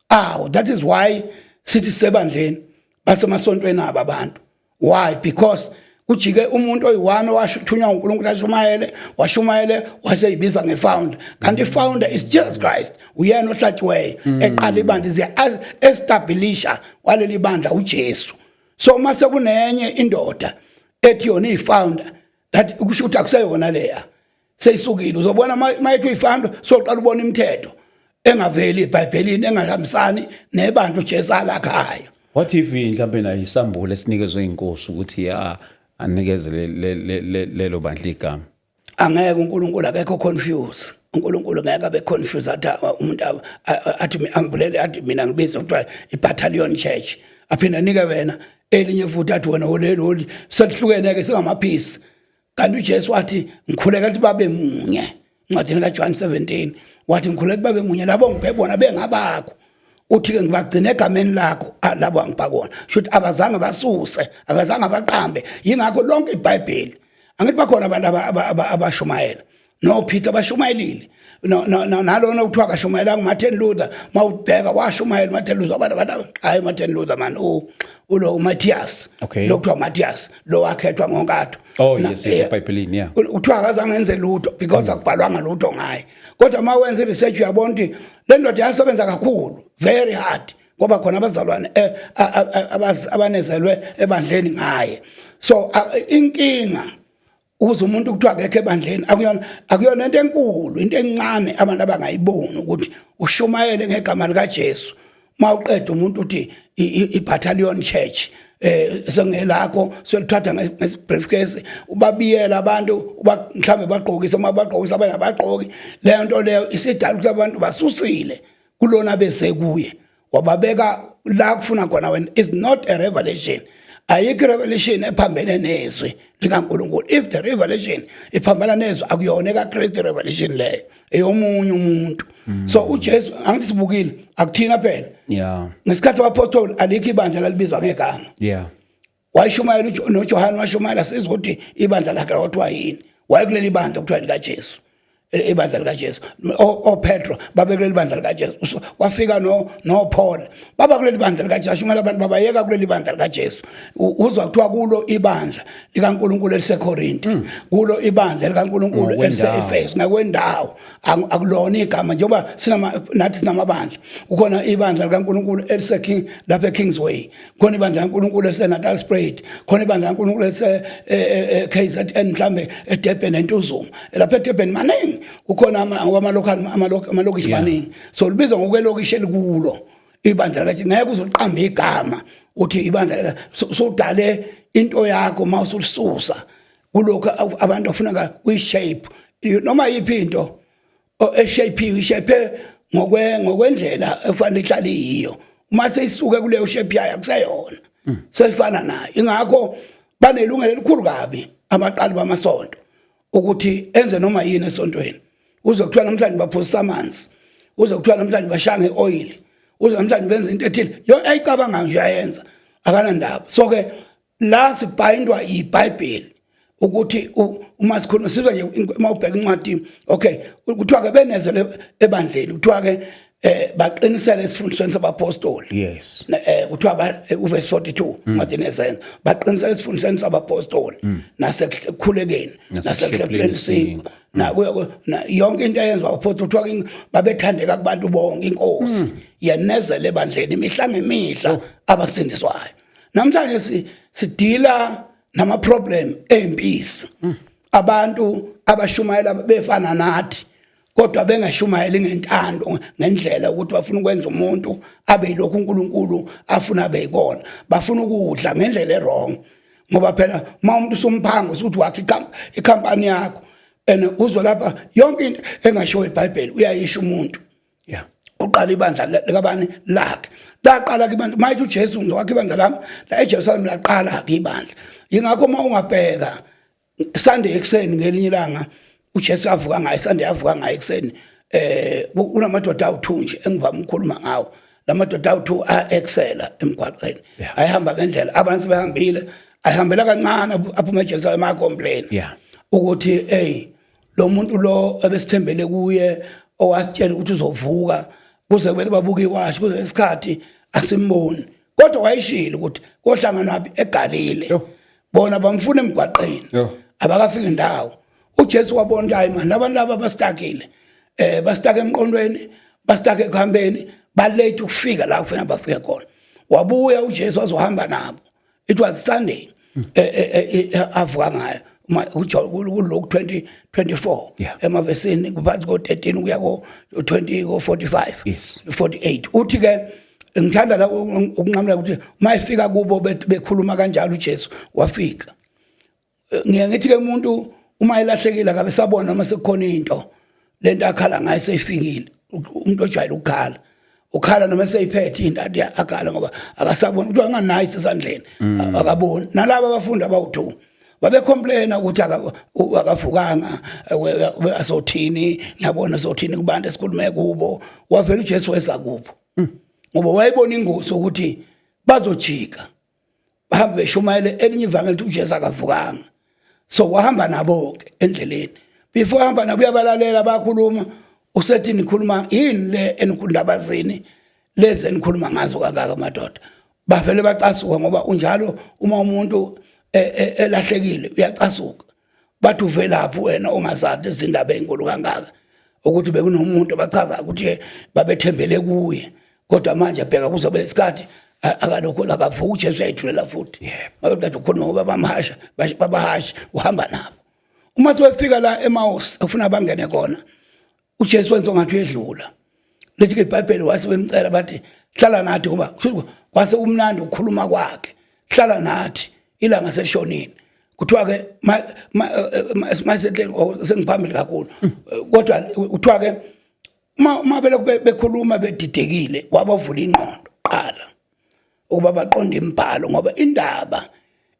B: awo. That is why sithi sebandleni basemasontweni abo abantu. Why? Because kujike umuntu oyi-one owathunywa uNkulunkulu ashumayele, washumayele, waseyibiza ngefounder, kanti i-founder is Jesus Christ, uyena ohlatshiweyo eqala ibandla, ize establisha waleli bandla uJesu. So uma sekunenye indoda ethi yona iyi-founder, that kusho ukuthi akuseyona leya, seyisukile. Uzobona uma ethi uyi-founder, soqala ubona imithetho engaveli eBhayibhelini, engahambisani nebandla uJesu alakhayo.
A: What if mhlawumbe nayo isambulo esinikezwe inkosi ukuthi ya anikeze lelo bandla igama?
B: Angeke, uNkulunkulu akekho confused. uNkulunkulu ngeke abe confused athi umuntu athi ambulele, athi mina ngibiza kuthiwa i-Battalion Church, aphinde anike wena elinye futhi athi wena oleli selihlukene ke singamaphisi. Kanti uJesu wathi ngikhuleka ukuthi babe munye, incwadini kaJohn 17 wathi ngikhuleka babe munye labo ngiphe bona bengabakho, uthi ke ngibagcina egameni lakho labo angipha kona. Shuthi abazange basuse, abazange abaqambe. Yingakho lonke iBhayibheli, angithi bakhona abantu abashumayela no Peter bashumayelile, no no nalona kuthiwa akashumayelanga uMartin Luther, mawubheka washumayela uMartin Luther. Abantu hayi Martin Luther man, ulo uMatthias. Lo kuthiwa Matthias lo wakhethwa ngonkatho.
A: Oh yes, yes, eBhayibhelini, yeah.
B: Kuthiwa akazange enze lutho because akubhalwanga lutho ngaye, kodwa uma wenza i-research uyabona ukuthi le ndoda yasebenza kakhulu, very hard, ngoba khona abazalwane abanezelwe ebandleni ngaye. So inkinga ukuze umuntu kuthiwa akekho ebandleni, akuyona into enkulu, into encane abantu abangayiboni ukuthi ushumayele ngegama likaJesu, mawuqeda umuntu uthi i-Battalion Church sengelakho, selithatha ngesibriefcase, ubabiyela abantu, uba mhlambe bagqokisa, uma bagqokisa abanye abagqoki. Leyo nto leyo isidala ukuthi abantu basusile kulona bese kuye wababeka la kufuna khona wena. Is not a revelation. Ayikho revelation ephambene nezwi likaNkulunkulu. If the revelation iphambana nezwi, akuyona ekaKristu revelation leyo, eyomunye umuntu. So uJesu, angithi sibukile, akuthina phela. Ngesikhathi abapostoli alikho ibandla lalibizwa ngegama. Wayishumayela noJohane washumayela, sizwe ukuthi ibandla lakhe kwathiwa yini. Wayekuleli bandla kuthiwa likaJesu, ibandla likaJesu. OPetro babe kuleli bandla likaJesu. Wafika no Paul, baba kuleli bandla likaJesu, shumela abantu babayeka kuleli bandla likaJesu. Uzwa kuthiwa kulo ibandla likaNkulunkulu eliseKorinte, kulo ibandla likaNkulunkulu
A: Ngokwendawo.
B: elise-Efesu, ngakwendawo. Akulona igama, njengoba sinama nathi sinamabandla. Kukhona ibandla likaNkulunkulu elise King lapha eKingsway, khona ibandla likaNkulunkulu elise Natalspruit, khona ibandla likaNkulunkulu elise KZN, mhlambe eDurban, eNtuzuma, lapha eDurban maningi kukhona ngoba ama-local amalokishi maningi, so libizwa ngokwelokishi elikulo ibandla lathi. Ngeke uzuqamba igama uthi ibandla, sudale into yakho uma usulisusa. Kulokhu abantu afuneka kwi-shape noma yiphi into eshape, ishape ngokwendlela efanele ihlale yiyo. Uma seyisuke kuleyo shape yayo, akuseyona, seyifana nayo. Ingakho banelungelo elikhulu kabi abaqali bamasonto ukuthi enze noma yini esontweni. Uze kuthiwa namhlanje baphosisa amanzi, uze kuthiwa namhlanje bashaya nge-oil, uze namhlanje benze into ethile yo ayicabanga nje ayenza, akanandaba. So ke la sibhayindwa iBhayibheli ukuthi uma sikhuluma sizwa nje, uma ubheka incwadi, okay, kuthiwa ke benezele ebandleni, kuthiwa ke baqinisele esifundisweni sabapostoli. Kuthiwa uverse 42 incwadi yeZenzo, baqinisele esifundisweni sabapostoli nasekukhulekeni nasekuhlephuleni isinkwa nakuyo yonke into eyenziwa abapostoli. Kuthiwa babethandeka kubantu bonke, inkosi yenezele ebandleni imihla ngemihla abasindiswayo. Namhlanje sidila nama problem empisi, abantu abashumayela befana nathi kodwa bengashumayeli ngentando, ngendlela ukuthi bafuna ukwenza umuntu abe yilokhu uNkulunkulu afuna abe yikona. Bafuna ukudla ngendlela e-wrong, ngoba phela uma umuntu usumphanga usuthi wakhe ikhampani yakho and uzwa lapha yonke into engashiwo iBhayibheli uyayisho umuntu. Uqala ibandla likabani lakhe, laqala ke ibandla mayithi uJesu, "Ngizowakha ibandla lami la eJerusalem." Laqala ke ibandla. Ingakho uma ungabheka Sunday ekuseni ngelinye ilanga uJesu avuka ngayo, Sunday avuka ngayo ekuseni, kunamadoda awu2 nje engivama ukukhuluma ngawo. Lamadoda awu2 a-excela emgwaqeni, ayihamba ngendlela abantu behambile, ayihambela kancane aphuma eJerusalem, ayacomplain ukuthi, "Hey, lo muntu lo ebesithembele kuye owasitshela ukuthi uzovuka, kuze kumele babuke iwashi kuze isikhathi asimboni, kodwa wayishilo ukuthi kohlanganaphi eGalile." Bona bamfuna emgwaqeni, abakafika indawo. uJesu wabona ukuthi, hayi man, abantu laba bastakile, bastake emqondweni, bastake ekuhambeni, balate ukufika la kufanele bafike khona. Wabuya uJesu wazohamba nabo. It was Sunday avuka ngayo, kuLuke 20:24, emavesini kuphansi ko 13 kuya ko 20 ko 45, 48. Uthi ke ngithanda la ukunqamula ukuthi mayifika kubo bekhuluma kanjalo, uJesu wafika. Ngiye ngithi ke umuntu uma elahlekile akabe sabona noma sekukhona into lento akhala ngayo seyifikile. Umuntu ojwayele ukukhala ukhala noma seyiphethe into, athi akhala ngoba akasaboni ukuthi anganayo isesandleni, akaboni. Nalabo abafundi abawu2 babecomplaina ukuthi akavukanga, asothini, ngiyabona sothini kubantu esikhulume kubo. Wavela uJesu weza kubo ngoba wayebona ingozi ukuthi bazojika bahambe beshumayele elinye ivangeli ukuthi uJesu akavukanga. So wahamba nabo ke endleleni. Before hamba nabo, uyabalalela bakhuluma, usethi, "Nikhuluma yini le enikhundabazini lezi enikhuluma ngazo kangaka, madoda?" Bavele bacasuka, ngoba unjalo uma umuntu elahlekile, uyacasuka. Bathi, "Uvelaphi wena ongazazi izindaba ezinkulu kangaka ukuthi bekunomuntu?" Bachaza ukuthi babethembele kuye, kodwa manje bheka, kuzobe lesikhathi akalokhu akavuka uJesu, uyayithulela futhi. Ngabe kade ukhuluma ngoba bamhasha, babahasha, uhamba nabo. Uma sebefika la eMaus ufuna bangene khona, uJesu wenza ngathi uyedlula. Lithi ke iBhayibheli wase bemcela bathi, "Hlala nathi," kuba kwase kumnandi ukukhuluma kwakhe. "Hlala nathi, ilanga selishonile." Kuthiwa ke masehleni sengiphambili kakhulu, kodwa kuthiwa ke uma belokhu bekhuluma bedidekile, wabavula ingqondo qala ukuba baqonde imibhalo, ngoba indaba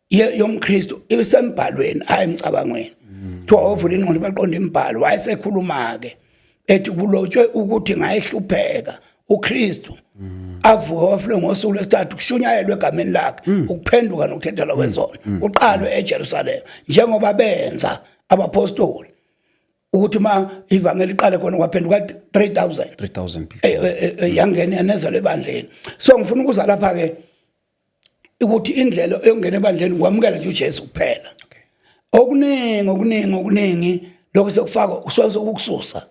B: yomKristu isembhalweni, hayi emcabangweni. Kuthiwa wavula ingqondo baqonde imibhalo, wayesekhuluma ke ethi kulotshwe ukuthi ngayehlupheka uKristu, avuke wafule ngosuku lwesithathu, kushunyayelwe egameni lakhe ukuphenduka nokuthethelwa kwezono, uqalwe eJerusalem njengoba benza abapostoli, ukuthi ma ivangeli iqale khona kwaphenduka 3000.
A: 3000 people.
B: Yangena yanezela ebandleni. So ngifuna ukuza lapha ke ukuthi indlela yokungena ebandleni kwamukela nje uJesu kuphela. Okuningi, okuningi, okuningi lokho sekufaka usuke ukukususa.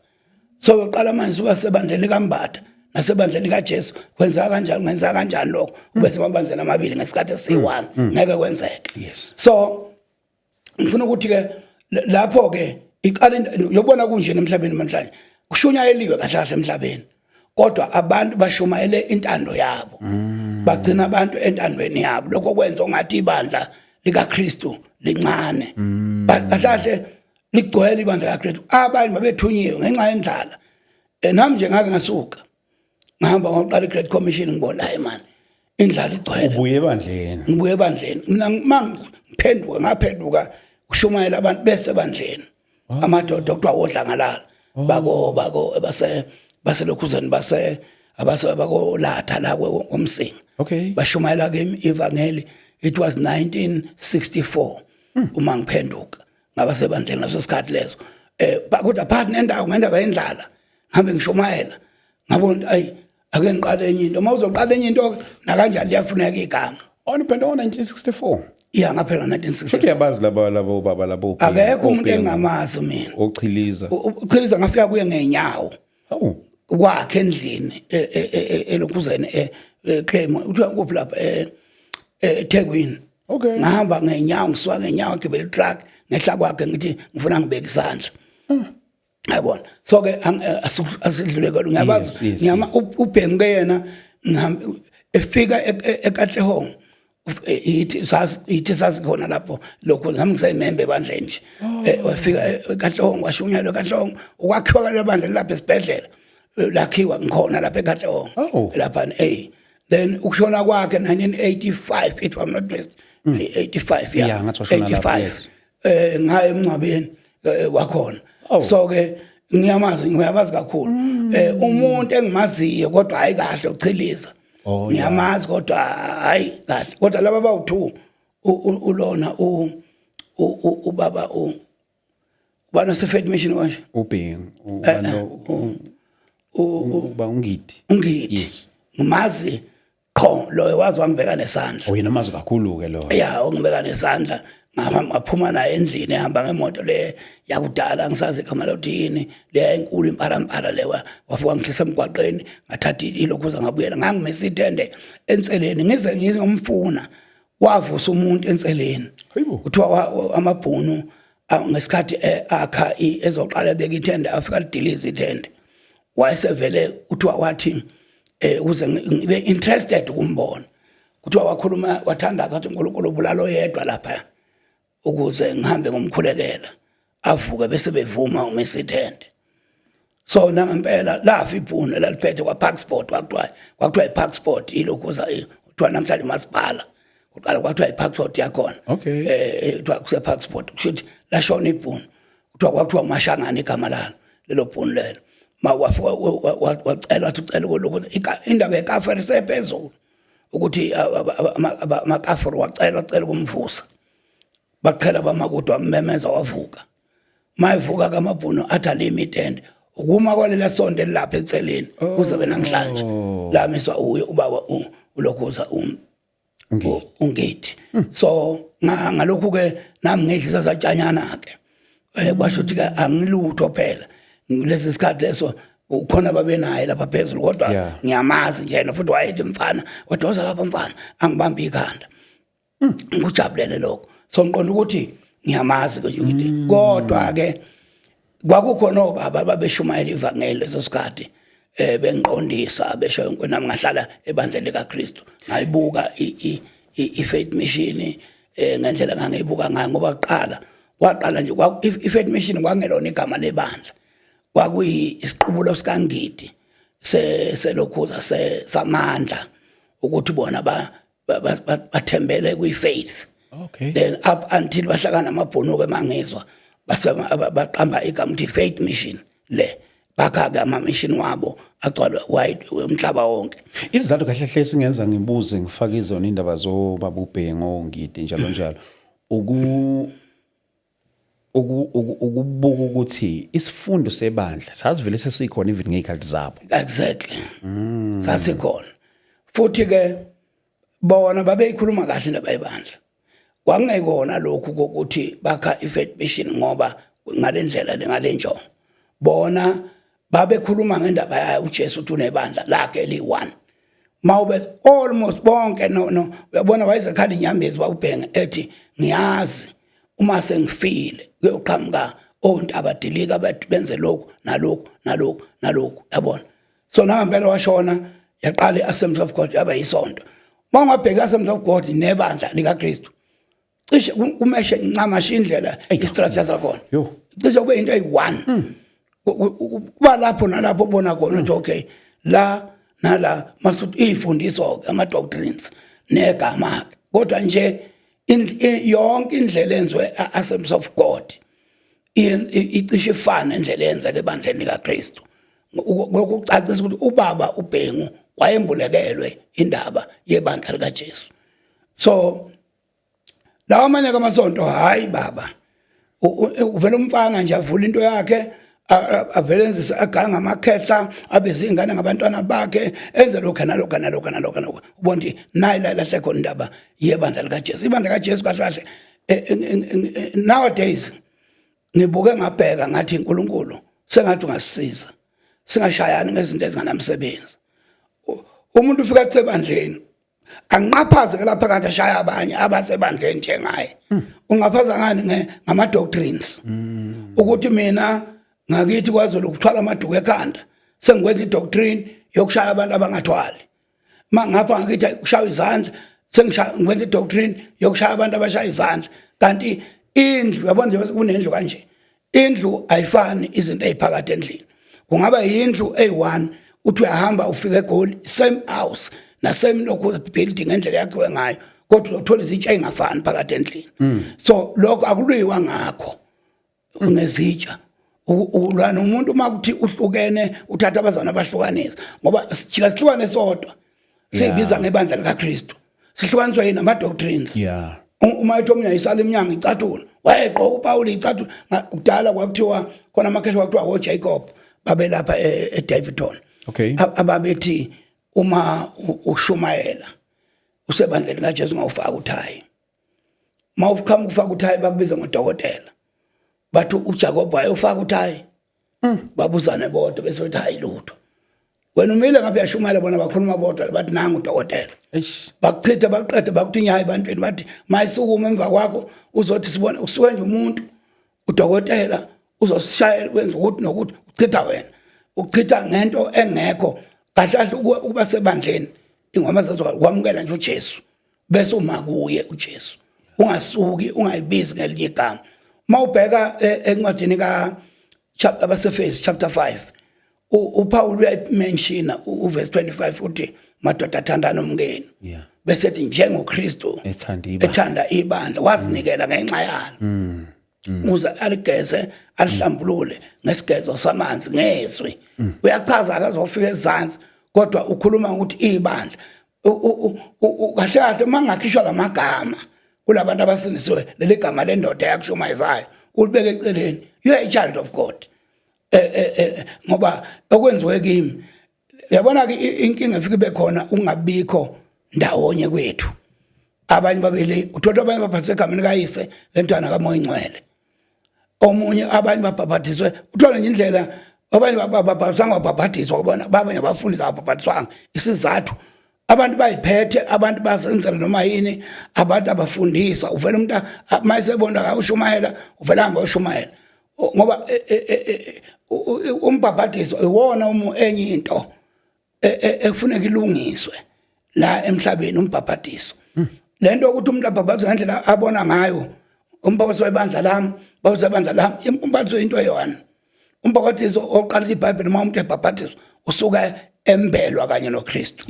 B: So uqala manje usuka sebandleni kaMbatha nasebandleni kaJesu, kwenza kanjani, kwenza kanjani lokho ube semabandleni amabili ngesikhathi esiyi-1? Ngeke kwenzeke. So ngifuna ukuthi ke lapho ke iqala yobona kunje emhlabeni namhlanje, kushunyayeliwe kahle kahle emhlabeni, kodwa abantu bashumayele intando yabo, bagcina abantu entandweni yabo. Lokho kwenza ongathi ibandla likaKristu Lincane, but kahle kahle ligcwele ibandla kaKristu. Abanye babethunyiwe ngenxa yendlala. Nami nje ngake ngasuka ngahamba ngoqala i-Great Commission, ngibona, hayi man, indlala igcwele.
A: Ubuye ebandleni.
B: Ngibuye ebandleni mina. Mangiphenduka, ngaphenduka kushumayela abantu bese ebandleni, amadoda okuthiwa wodlangalala bako base baselokhuzeni, base abase bakolatha la komsinga. Bashumayela kimi ivangeli. It was 1964 uma ngiphenduka, ngaba sebandleni ngaso sikhathi leso. Kodwa phakathi nendawo, ngendaba yendlala, ngihambe ngishumayela, ngabona, ayi, ake ngiqale enye into. Uma uzoqala enye into nakanjani liyafuneka igama.
A: On phela ngo-1964.
B: Iya, ngaphela 1964.
A: Futhi uyabazi laba labo baba labo?
B: Akekho umuntu engamazi mina.
A: Ochiliza.
B: Uchiliza ngafika kuye ngenyawo.
A: Hawu.
B: Kwakhe endlini elokhuzeni, eClaim, kuthiwa kuphi lapha, eThekwini. Ngahamba ngenyawo, ngisuka ngenyawo, ngigibele i-truck, ngehla kwakhe, ngithi ngifuna ngibeke isandla, yabona. So ke asidlule kwalo, ngiyabazi. Ngiyama uBhengu ke yena, efika eKatlehong, yithi sazi, yithi sazikhona lapho lokho, nami ngisayimembe ebandleni nje. Wafika eKatlehong, washunyelwa eKatlehong, ukwakhiwa kwale bandla lapha esibhedlela. Lakhiwa ngikhona lapha eKatlehong. Lapha, then ukushona kwakhe 1985, if I'm not mistaken, 85, yeah.
A: Yeah, ngathi washona lapho.
B: 85. Ngaye emngcwabeni wakhona. So ke ngiyamazi, ngiyabazi kakhulu. Umuntu engimaziyo kodwa hayi kahle, uchiliza. Ngiyamazi kodwa hayi kahle, kodwa laba bawu2, ulona ubaba ubana se-Faith Mission kanje.
A: uBhengu, ubano uba uNgidi.
B: uNgidi. Ngimazi qho loyo, wazi wangibeka nesandla.
A: Oh, yena mazi kakhulu ke lo.
B: Ya, ungibeka nesandla, ngahamba ngaphuma naye endlini, ehamba ngemoto le yakudala, ngisazi igama lokuthi yini, le enkulu impalampala le. Wafika wangihlisa emgwaqeni, ngathatha ilokhuza, ngabuyela, ngangimisa itende enseleni, ngize ngiyomfuna, wavusa umuntu enseleni.
A: Hayibo.
B: Kuthiwa amabhunu ngesikhathi akha ezoqala ebeka ithende, afika lidiliza ithende, wayesevele, kuthiwa wathi ukuze ngibe interested ukumbona, kuthiwa wakhuluma, wathandaza, wathi, "uNkulunkulu ubulala oyedwa lapha ukuze ngihambe ngomkhulekela, avuke bese bevuma umisa ithende." So nangempela lafa ibhunu elaliphethe kwa-Parksport, kwakuthiwa i-Parksport, ilokhuza kuthiwa namhlanje umasipala, kuqala kwathiwa i-Parksport yakhona. Kuthiwa kuse-Parksport, kusho ukuthi lashona ibhunu, kuthiwa kwakuthiwa uMashangane igama lalo lelo bhunu lelo. Ma wafika wacela, wathi ucela lokhu, indaba yekafiri isephezulu, ukuthi amakafiri, wacela, wacela ukumvusa, baqhela bamakude, wamemeza, wavuka. Mayivuka kamabhunu athi alimi itende, ukuma kwalela sonto elilapha eceleni kuze be namhlanje, lamiswa uye ubaba ulokhuza
A: uNgidi.
B: uNgidi. So ngalokhu ke nami ngidlisa satshanyana ke, kwasho ukuthi ke angilutho phela lesi sikhathi leso, ukhona babenaye lapha phezulu, kodwa ngiyamazi nje yena. Futhi wayethi, "Mfana," wadosa lapha, "mfana," angibambe ikhanda, ngikujabulele lokho. So ngiqonda ukuthi ngiyamazi ke nje ukuthi, kodwa ke kwakukhona obaba babeshumayela ivangeli leso sikhathi, bengiqondisa, besho yonke. Nami ngahlala ebandleni likaKristu, ngayibuka i-Faith Mission ngendlela ngangiyibuka ngayo, ngoba kuqala kwaqala nje i-Faith Mission kwangelona igama lebandla, kwakuyisiqubulo sikaNgidi selokhuza samandla, ukuthi bona bathembele kwi-faith. Then up until bahlangana namabhunu-ke, mangizwa base baqamba igama ukuthi Faith Mission le, bakha-ke ama-mission wabo agcwala wide umhlaba wonke.
A: Isizathu kahle hle singenza ngibuze, ngifake izona indaba zobaba uBhengu, Ngidi, njalo njalo, ukubuka ukuthi isifundo sebandla sasivele sesikhona even ngey'khathi zabo.
B: Exactly, sasikhona. Futhi ke bona babeyikhuluma kahle indaba yebandla, kwangekona lokhu kokuthi bakha i-Faith Mission ngoba ngale ndlela le, ngale njongo. Bona babekhuluma ngendaba yayo uJesu, uthi unebandla lakhe eliyi-one. Mawube almost bonke, no, uyabona, wayezekhala inyambezi wawubhenge, ethi, "Ngiyazi uma sengifile kuyoqhamuka ontaba dilika, bathi benze lokhu nalokhu nalokhu nalokhu," yabona. So nangempela washona, yaqala i-Assembly of God, yaba yisonto. Uma ungabheka i-Assembly of God nebandla likaKristu. Cishe kumeshe ncamashi indlela i-structure sakhona.
A: Yo.
B: Cishe kube into eyi-one. Kuba lapho nalapho ubona khona ukuthi okay, la nala masuthi izifundiso ke, ama-doctrines negama ke, kodwa nje yonke indlela enziwe Assemblies of God icishe ifane indlela eyenzeka ebandleni likaKristu, ngokucacisa ukuthi ubaba uBhengu wayembulekelwe indaba yebandla likaJesu. So lawa amanye amasonto, hayi baba, uvela umfana nje avula into yakhe, avele enzise aganga amakhehla, abe zingane ngabantwana bakhe, enze lokho nalokho nalokho nalokho nalokho. Ubona ukuthi nayi la lahle khona indaba yebandla likaJesu, ibandla likaJesu kahle kahle. Nowadays ngibuke ngabheka ngathi uNkulunkulu sengathi ungasisiza singashayani ngezinto ezinganamsebenzi. Umuntu ufika athi ebandleni anqaphaze ke lapha kanti ashaya abanye abasebandleni njengaye. Ungaphaza ngani? Ngama doctrines, ukuthi mina ngakithi kwaZulu kuthwala amaduku ekhanda, sengikwenza i-doctrine yokushaya abantu abangathwali. Ma ngapha ngakithi kushaya izandla, sengishaya ngikwenza i-doctrine yokushaya abantu abashaya izandla. Kanti indlu, yabona nje, kunendlu kanje, indlu ayifani. Izinto eziphakathi endlini kungaba yindlu eyi-one, uthi uyahamba ufike eGoli, same house nasame lokhu building, ngendlela yakhiwe ngayo, kodwa uzothola izitsha ey'ngafani phakathi endlini. So lokho akulwiwa ngakho ngezitsha. Ulwa nomuntu uma kuthi uhlukene, uthatha abazana abahlukanisa, ngoba sijika sihlukane sodwa, siyibiza ngebandla likaKristu. Sihlukaniswa yini? Ama-doctrines. Uma ethi omunye ayisala iminyango icathulo, wayegqoka uPaul icathulo. Kudala kwakuthiwa khona amakhehla, kwakuthiwa oJacob babelapha eDaveyton, ababethi uma ushumayela usebandleni kaJesu ungawufaka uthayi. Uma uqhamuka ufaka uthayi, bakubiza ngodokotela, bathi uJacob wayefaka uthayi. Babuzane bodwa bese bethi hayi lutho, wena umile ngabe uyashumayela, bona bakhuluma bodwa, bathi nangu udokotela.
A: Eish.
B: Bakuchitha, baqede bakuthi inyawo ebantwini, bathi mayisukuma emva kwakho uzothi sibone usuke nje umuntu udokotela uzosishayela, wenza ukuthi nokuthi uchitha wena, uchitha ngento engekho kahle kahle. Ukuba sebandleni ingoma zazwa kwamukela nje uJesu, bese uma kuye uJesu ungasuki, ungayibizi ngelinye igama. Uma ubheka encwadini ka chapter abaseFesi chapter 5, uPaul uyayimentiona uverse 25, uthi madoda athandana umngeni, bese ethi njengoKristu
A: ethanda ibandla,
B: ethanda ibandla wazinikela ngenxa yalo ukuze aligeze alihlambulule ngesigezo samanzi ngezwi. Uyachaza akazofika ezansi, kodwa ukhuluma ukuthi ibandla kahle kahle uma ngakhishwa lamagama kulabantu abasindisiwe, leli gama lendoda yakushumayizayo ulibeke eceleni, you are a child of God. Ngoba okwenziwe kimi, uyabona ke, inkinga efike ibe khona ungabikho ndawonye kwethu. Abanye babili uthola abanye baphathwe egameni kayise lentwana kaMoya Ingcwele, omunye abanye babhabhathiswe, uthola nje indlela abanye babhabhathiswanga, babhabhathiswa kubona babanye abafundisi ababhabhathiswanga. Isizathu, abantu bayiphethe, abantu bazenzela noma yini, abantu abafundisa. Uvela umuntu mayesebona akawushumayela, uvela hamba uyoshumayela, ngoba umbhabhadiso iwona enye into ekufuneka ilungiswe la emhlabeni, umbhabhadiso. Lento ukuthi umuntu abhabhadiswe ngendlela abona ngayo, umbhabhadiso webandla lami, umbhabhadiso webandla lami, umbhabhadiso into eyona. Umbhabhadiso oqala iBhayibheli, uma umuntu ebhabhadiswa usuka embelwa kanye noKristu,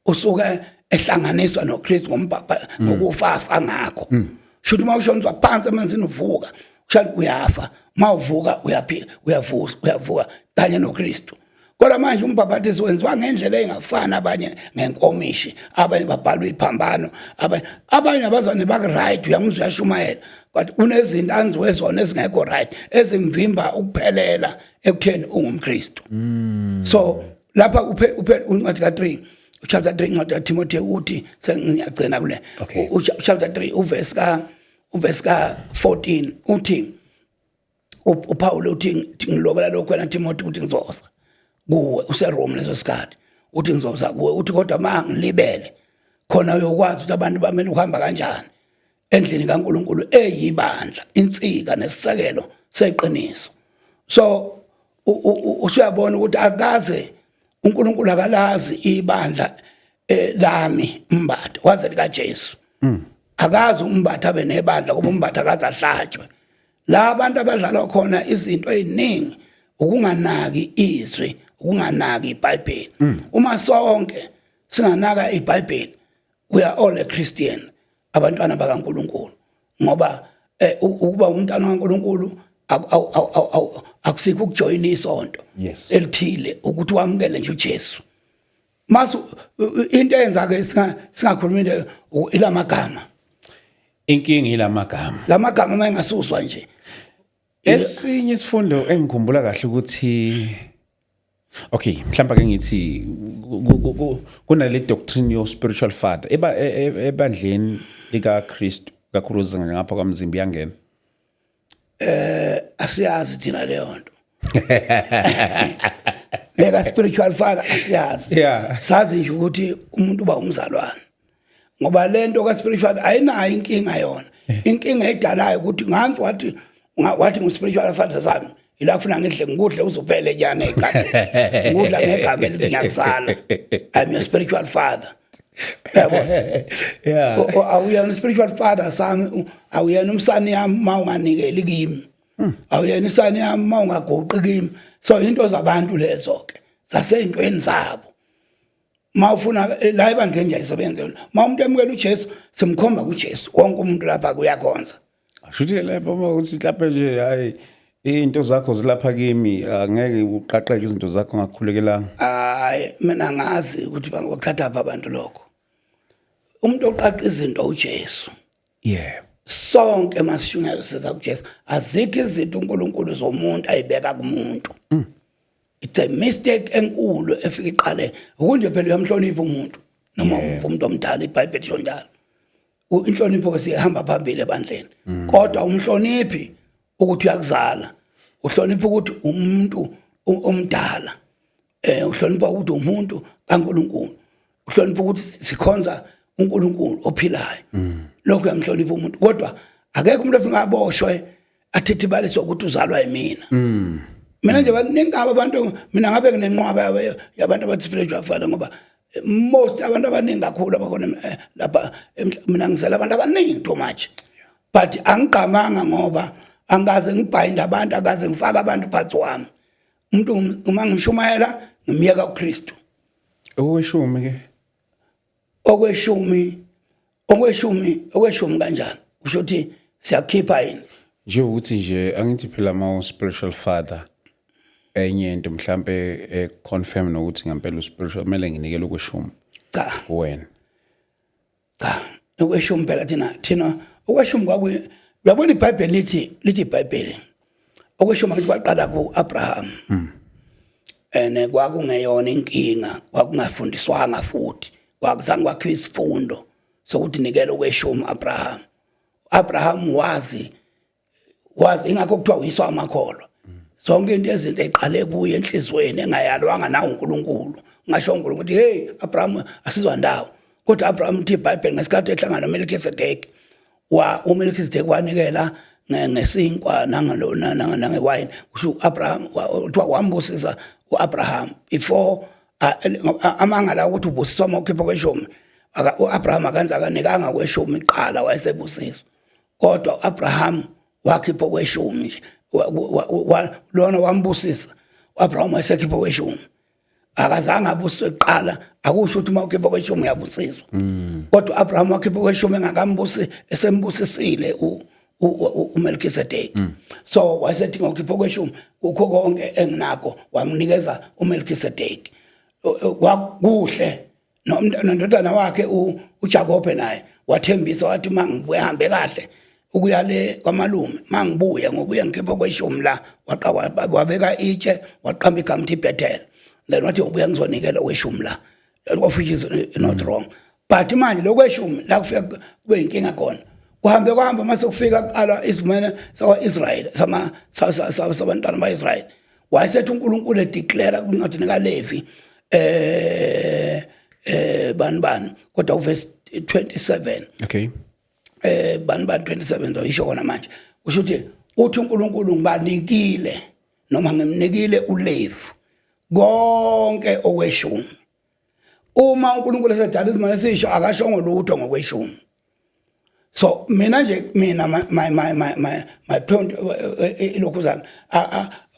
B: usuke ehlanganiswa noKristu ngombhabha ngokufafa ngakho. Shuthi uma ushoniswa phansi emanzini uvuka, kusho uyafa, uma uvuka uyaphila, uyavuka, uyavuka kanye noKristu. Kodwa manje umbhabhadiso wenziwa ngendlela engafani, abanye ngenkomishi, abanye babhalwa iphambano, abanye abazane baku right, uyamuzwa uyashumayela, kodwa kunezinto anziwe zona ezingekho right, ezimvimba ukuphelela ekutheni ungumKristu. So lapha uphe uncwadi ka3, chapter 3, incwadi kaTimothy, uthi sengiyagcina kule chapter 3, uverse ka 14, uthi uPaul uthi ngilobela lokho wena Timothy, ukuthi ngizoza kuwe useRome leso sikhathi, uthi ngizoza kuwe, uthi kodwa ma ngilibele khona uyokwazi ukuthi abantu bamele ukuhamba kanjani endlini kaNkuluNkulu eyibandla, insika nesisekelo seqiniso. So usuyabona ukuthi akaze uNkulunkulu akalazi ibandla lami mbatha waze likaJesu. Akazi uMbatha abe nebandla kuba uMbatha akaze ahlatshwe. La abantu abadlala khona izinto eziningi ukunganaki izwi, ukunganaki iBhayibheli. Uma sonke singanaka iBhayibheli, we are all a Christian, abantwana bakaNkulunkulu, ngoba ukuba umntwana kaNkulunkulu akusikho ukujoyina isonto elithile, ukuthi wamukele nje uJesu. Masu into eyenza ke singakhulumi into ilamagama.
A: Inkinga ilamagama.
B: Lamagama mayengasuswa nje.
A: Esinye isifundo engikhumbula kahle ukuthi, okay, mhlawumbe ake ngithi kunale doctrine yo spiritual father eba ebandleni lika Kristu, kakhulukazi ngapha kwaMzimba, iyangena?
B: Asiyazi thina leyo nto leka spiritual father, asiyazi. Sazi nje ukuthi umuntu uba umzalwane, ngoba lento ka spiritual ayinayo inkinga yona. Inkinga edalayo ukuthi nganzi wathi ngu spiritual father sami, ila kufuna ngidle, ngikudle uzophele nyana ekhaya, ngikudla ngegama elithi ngiyakusala, I'm your spiritual father, yabo. Awuyena spiritual father sami, awuyena umsani yami mawunganikeli kimi, awuyena isani yami mawungaguqi kimi. So into zabantu lezo ke zaseyintweni zabo. Mawufuna la ebandleni nje ayisebenze yona. Ma umuntu emukela uJesu, simkhomba kuJesu. Wonke umuntu lapha kuyakhonza.
A: Ashuthi lapho uma uthi mhlawumbe nje, hayi, into zakho zilapha kimi, angeke uqaqeke izinto zakho ngakukhulekelanga.
B: Hayi, mina ngazi ukuthi bangakuthatha pha abantu lokho. Umuntu oqaqa izinto uJesu. Sonke masishunyayelwa siza kuJesu. Azikho izinto uNkulunkulu zomuntu ayibeka kumuntu. It's a mistake enkulu efika iqale ukunje. Phela uyamhlonipha umuntu noma umuntu omdala, iBhayibheli lisho njalo. Inhlonipho ke sihamba phambili ebandleni, kodwa umhloniphi ukuthi uyakuzala, uhlonipha ukuthi umuntu omdala, uhlonipha ukuthi umuntu kaNkuluNkulu, uhlonipha ukuthi sikhonza uNkulunkulu ophilayo. Lokho uyamhlonipha umuntu, kodwa akekho umuntu ofika aboshwe athithibaliswe ukuthi uzalwa yimina. Mina nje baningi abantu, mina ngabe nginenqwaba yabantu abathi spiritual father, ngoba most abantu abaningi kakhulu abakhona lapha mina ngizela abantu abaningi too much, but angigqamanga ngoba angikaze ngibhayinde abantu, akaze ngifake abantu phansi wami. Umuntu uma ngishumayela ngimyeka uKristu.
A: Okweshumi ke?
B: Okweshumi kanjani? Kusho ukuthi siyakhipha yini?
A: Nje ukuthi nje angithi phela ma spiritual father, enye into mhlambe confirm nokuthi ngempela uspiritual, kumele nginikele okweshumi
B: Cha.
A: kuwena.
B: Cha, okweshumi phela thina okweshumi kwaku, uyabona, iBhayibheli lithi iBhayibheli okweshumi angithi kwaqala ku-Abraham, ene kwakungeyona inkinga, kwakungafundiswanga futhi kwakuzange kwakhiwa isifundo sokuthi nikela okweshumi. Abraham wazi, ingakho kuthiwa uyiswa amakholwa. Zonke into ezinto eqale kuye enhlizweni engayalwanga na uNkulunkulu. Ngasho uNkulunkulu ukuthi, "Hey Abraham, asizwa ndawo." Kodwa Abraham, uthi iBhayibheli, ngesikhathi ehlangana noMelchizedek, wa uMelchizedek wanikela ngesinkwa nangalo nangewayini. Kusho uAbraham kuthiwa wambusisa uAbraham before amanga la ukuthi ubusiswa uma ukhipha kweshumi. UAbraham akanza akanikanga kweshumi iqala, wayesebusiswa, kodwa uAbraham wakhipha kweshumi nje. Lona wambusisa uAbraham, wayesekhipha kweshumi, akazange abusiswe kuqala. Akusho ukuthi uma ukhipha kweshumi uyabusiswa, kodwa uAbraham wakhipha kweshumi engakambusi, esembusisile uMelchizedek. So wayesethi, "Ngokhipha kweshumi kukho konke enginakho," wamnikeza uMelchizedek. Kuhle nondodana wakhe uJakobe naye wathembisa, wathi, "Mangibuye hambe kahle ukuya le kwamalume, mangibuye ngobuye ngikhipha kweshumi la." Wabeka itshe, waqamba igama ukuthi iBethel, then wathi, "Ubuya ngizonikela kweshumi la," of which is not wrong. But manje lokweshumi la kufika kube inkinga khona. Kuhambe kuhambe, mase kufika kuqala isivumelwano sakwa-Israyeli, sabantwana ba-Israyeli, wayesethi uNkulunkulu edeclare kwincwadi kaLevi, bani bani, kodwa uverse 27. Bani bani 27, ngizoyisho kona manje. Kusho ukuthi uthi uNkulunkulu, "Ngibanikile noma ngimnikile uLevi konke okweshumi." Uma uNkulunkulu esedala izimali esisho, akashongo lutho ngokweshumi. So mina nje, mina my point, ilokhuzana,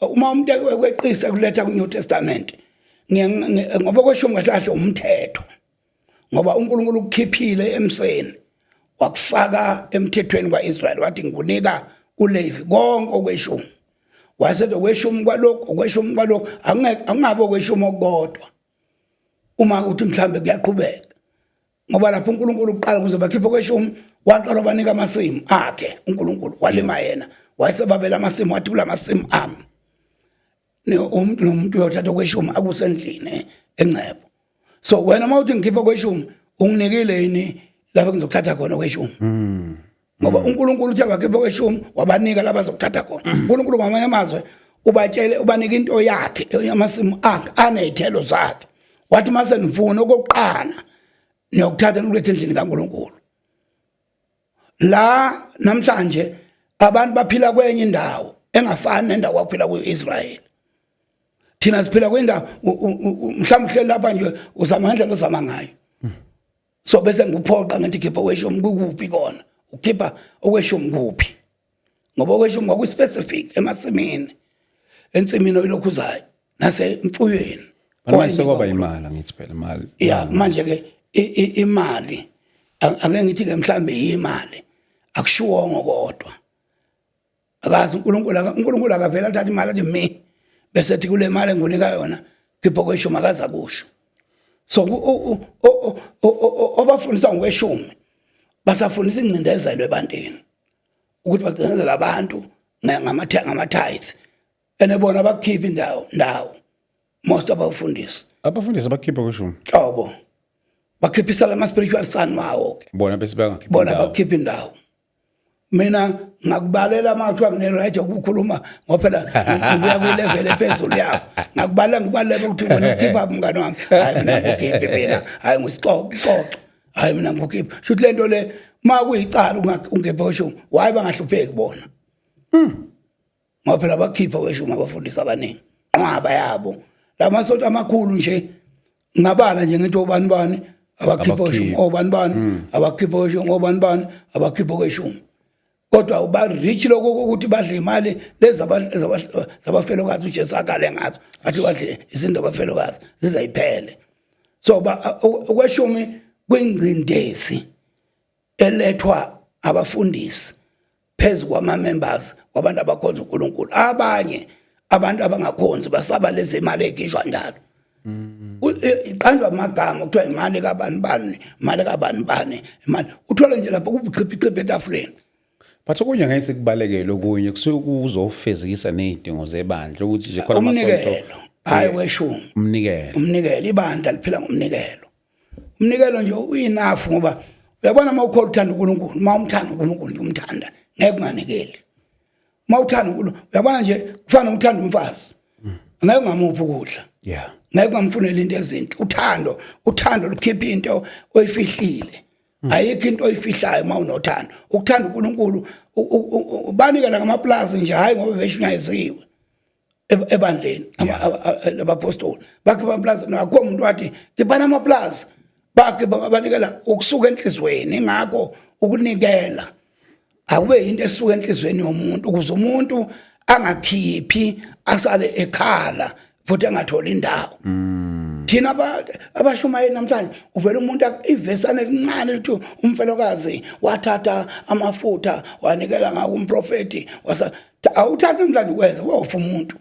B: uma umuntu ekweqisa kuletha ku New Testament, ngoba kweshumi kahle kahle umthetho, ngoba uNkulunkulu ukukhiphile emseni wakufaka emthethweni kwaIsrael, wathi ngikunika uLevi konke okweshumi. Wasethi okweshumi kwalokhu, okweshumi kwalokhu, akungabe okweshumi okukodwa uma uthi mhlambe kuyaqhubeka, ngoba lapho uNkulunkulu uqala ukuze bakhiphe okweshumi, waqala wabanika amasimu akhe. uNkulunkulu walima yena, wayesebabela amasimu, wathi kulamasimu ami umuntu nomuntu uyothatha okweshumi akusendlini engcebo. So wena uma uthi ngikhipha okweshumi, unginikile yini lapho ngizokuthatha khona okweshumi? Ngoba uNkulunkulu uthe bakhipha okweshumi, wabanika laba zokuthatha khona. uNkulunkulu ngamanye amazwi ubatshele, ubanika into yakhe, amasimu akhe anezithelo zakhe, wathi mase nifuna okokuqala niyokuthatha nikulethe endlini kaNkulunkulu. La namhlanje abantu baphila kwenye indawo engafani nendawo waphila kuyo Israel. Thina siphila kwindawo, mhlawumbe uhleli lapha nje, uzama ngendlela ozama ngayo. So bese ngikuphoqa ngithi khipha okweshumi. Kukuphi kona ukhipha okweshumi? Kuphi? Ngoba okweshumi kwaku-specific emasimini, ensimini oyilokhuzayo nasemfuyweni.
A: Manje sekwaba imali, angithi phela imali.
B: Ya, manje ke imali, ake ngithi ke mhlambe imali akushiwongo, kodwa akazi uNkulunkulu, uNkulunkulu akavela athatha imali athi mi bese ethi kule mali engunika yona khipha okweshumi, akaza kusho. So obafundisa ngokweshumi basafundisa ingcindezelo ebantwini, ukuthi bacindezela abantu ngama-tithes, ene bona bakukhipha indawo ndawo. Most abafundisi.
A: Abafundisi abakhipha kweshumi?
B: Nhlobo. Bakhiphisa lama spiritual son wawo ke.
A: Bona bese bangakhipha
B: Bona bakhipha indawo. Mina ngakubalela uma kuthiwa ngine-right yokukhuluma, ngoba phela ngibuya kwi-level ephezulu yabo, ngakubalela, ngikubaleka ukuthi wena ukhipha, mngani wami. Hayi, mina ngikukhiphi mina, hayi, ngisixoxo, hayi, mina ngikukhiphi. Shuthi le nto le, uma kuyicala ungephhe kweshumi, why bangahlupheki bona? Ngoba phela bakhipha kweshumi abafundisi abaningi, nqwaba yabo lamasonto amakhulu nje, ngabala nje ngithi obani bani abakhipha kweshumi, obani bani abakhipha kweshumi, obani bani abakhipha kweshumi, kodwa ba rich lokho ukuthi badle imali lezi zabafelokazi uJesu akale ngazo, athi badle izinto abafelokazi zizayiphele. So okweshumi kwingcindezi elethwa abafundisi phezu kwama-members wabantu abakhonza uNkulunkulu. Abanye abantu abangakhonzi basaba lezi imali ekhishwa njalo. Iqanjwa amagama, kuthiwa imali kabani bani, imali kabani bani, imali uthole nje lapho kubuqhiphiqhiphi etafuleni.
A: But okunye ngeke sikubalekele, okunye kusuke kuzofezekisa nezidingo zebandla, ukuthi nje khona
B: amasonto. Umnikelo, hayi weshumi.
A: Umnikelo.
B: Umnikelo, ibandla liphila ngomnikelo. Umnikelo nje uyi-enough, ngoba uyabona uma ukhona uthanda uNkulunkulu, uma umthanda uNkulunkulu nje, umthanda, ngeke unganikeli. Uma uthanda uNkulunkulu, uyabona nje, kufana nokuthanda umfazi, ngeke ungamuphi ukudla, ngeke ungamfuneli into ezinhle. Uthando, uthando lukhipha into oyifihlile. Ayikho into oyifihlayo uma unothando, ukuthanda uNkulunkulu. Banikela ngamaplazi nje, hayi ngoba beshunyayisiwe ebandleni. Abapostoli bakhipha amaplazi, akukho umuntu wathi khiphana amaplazi. Bakhe banikela ukusuka enhlizweni. Ingakho ukunikela akube into esuka enhlizweni yomuntu, ukuze umuntu angakhiphi asale ekhala futhi angatholi indawo. Thina abashumayeli namhlanje, uvela umuntu ivesane elincane lithi umfelokazi wathatha amafutha wanikela ngawo umprofeti, wasa awuthatha namhlanje ukwenza wofa umuntu,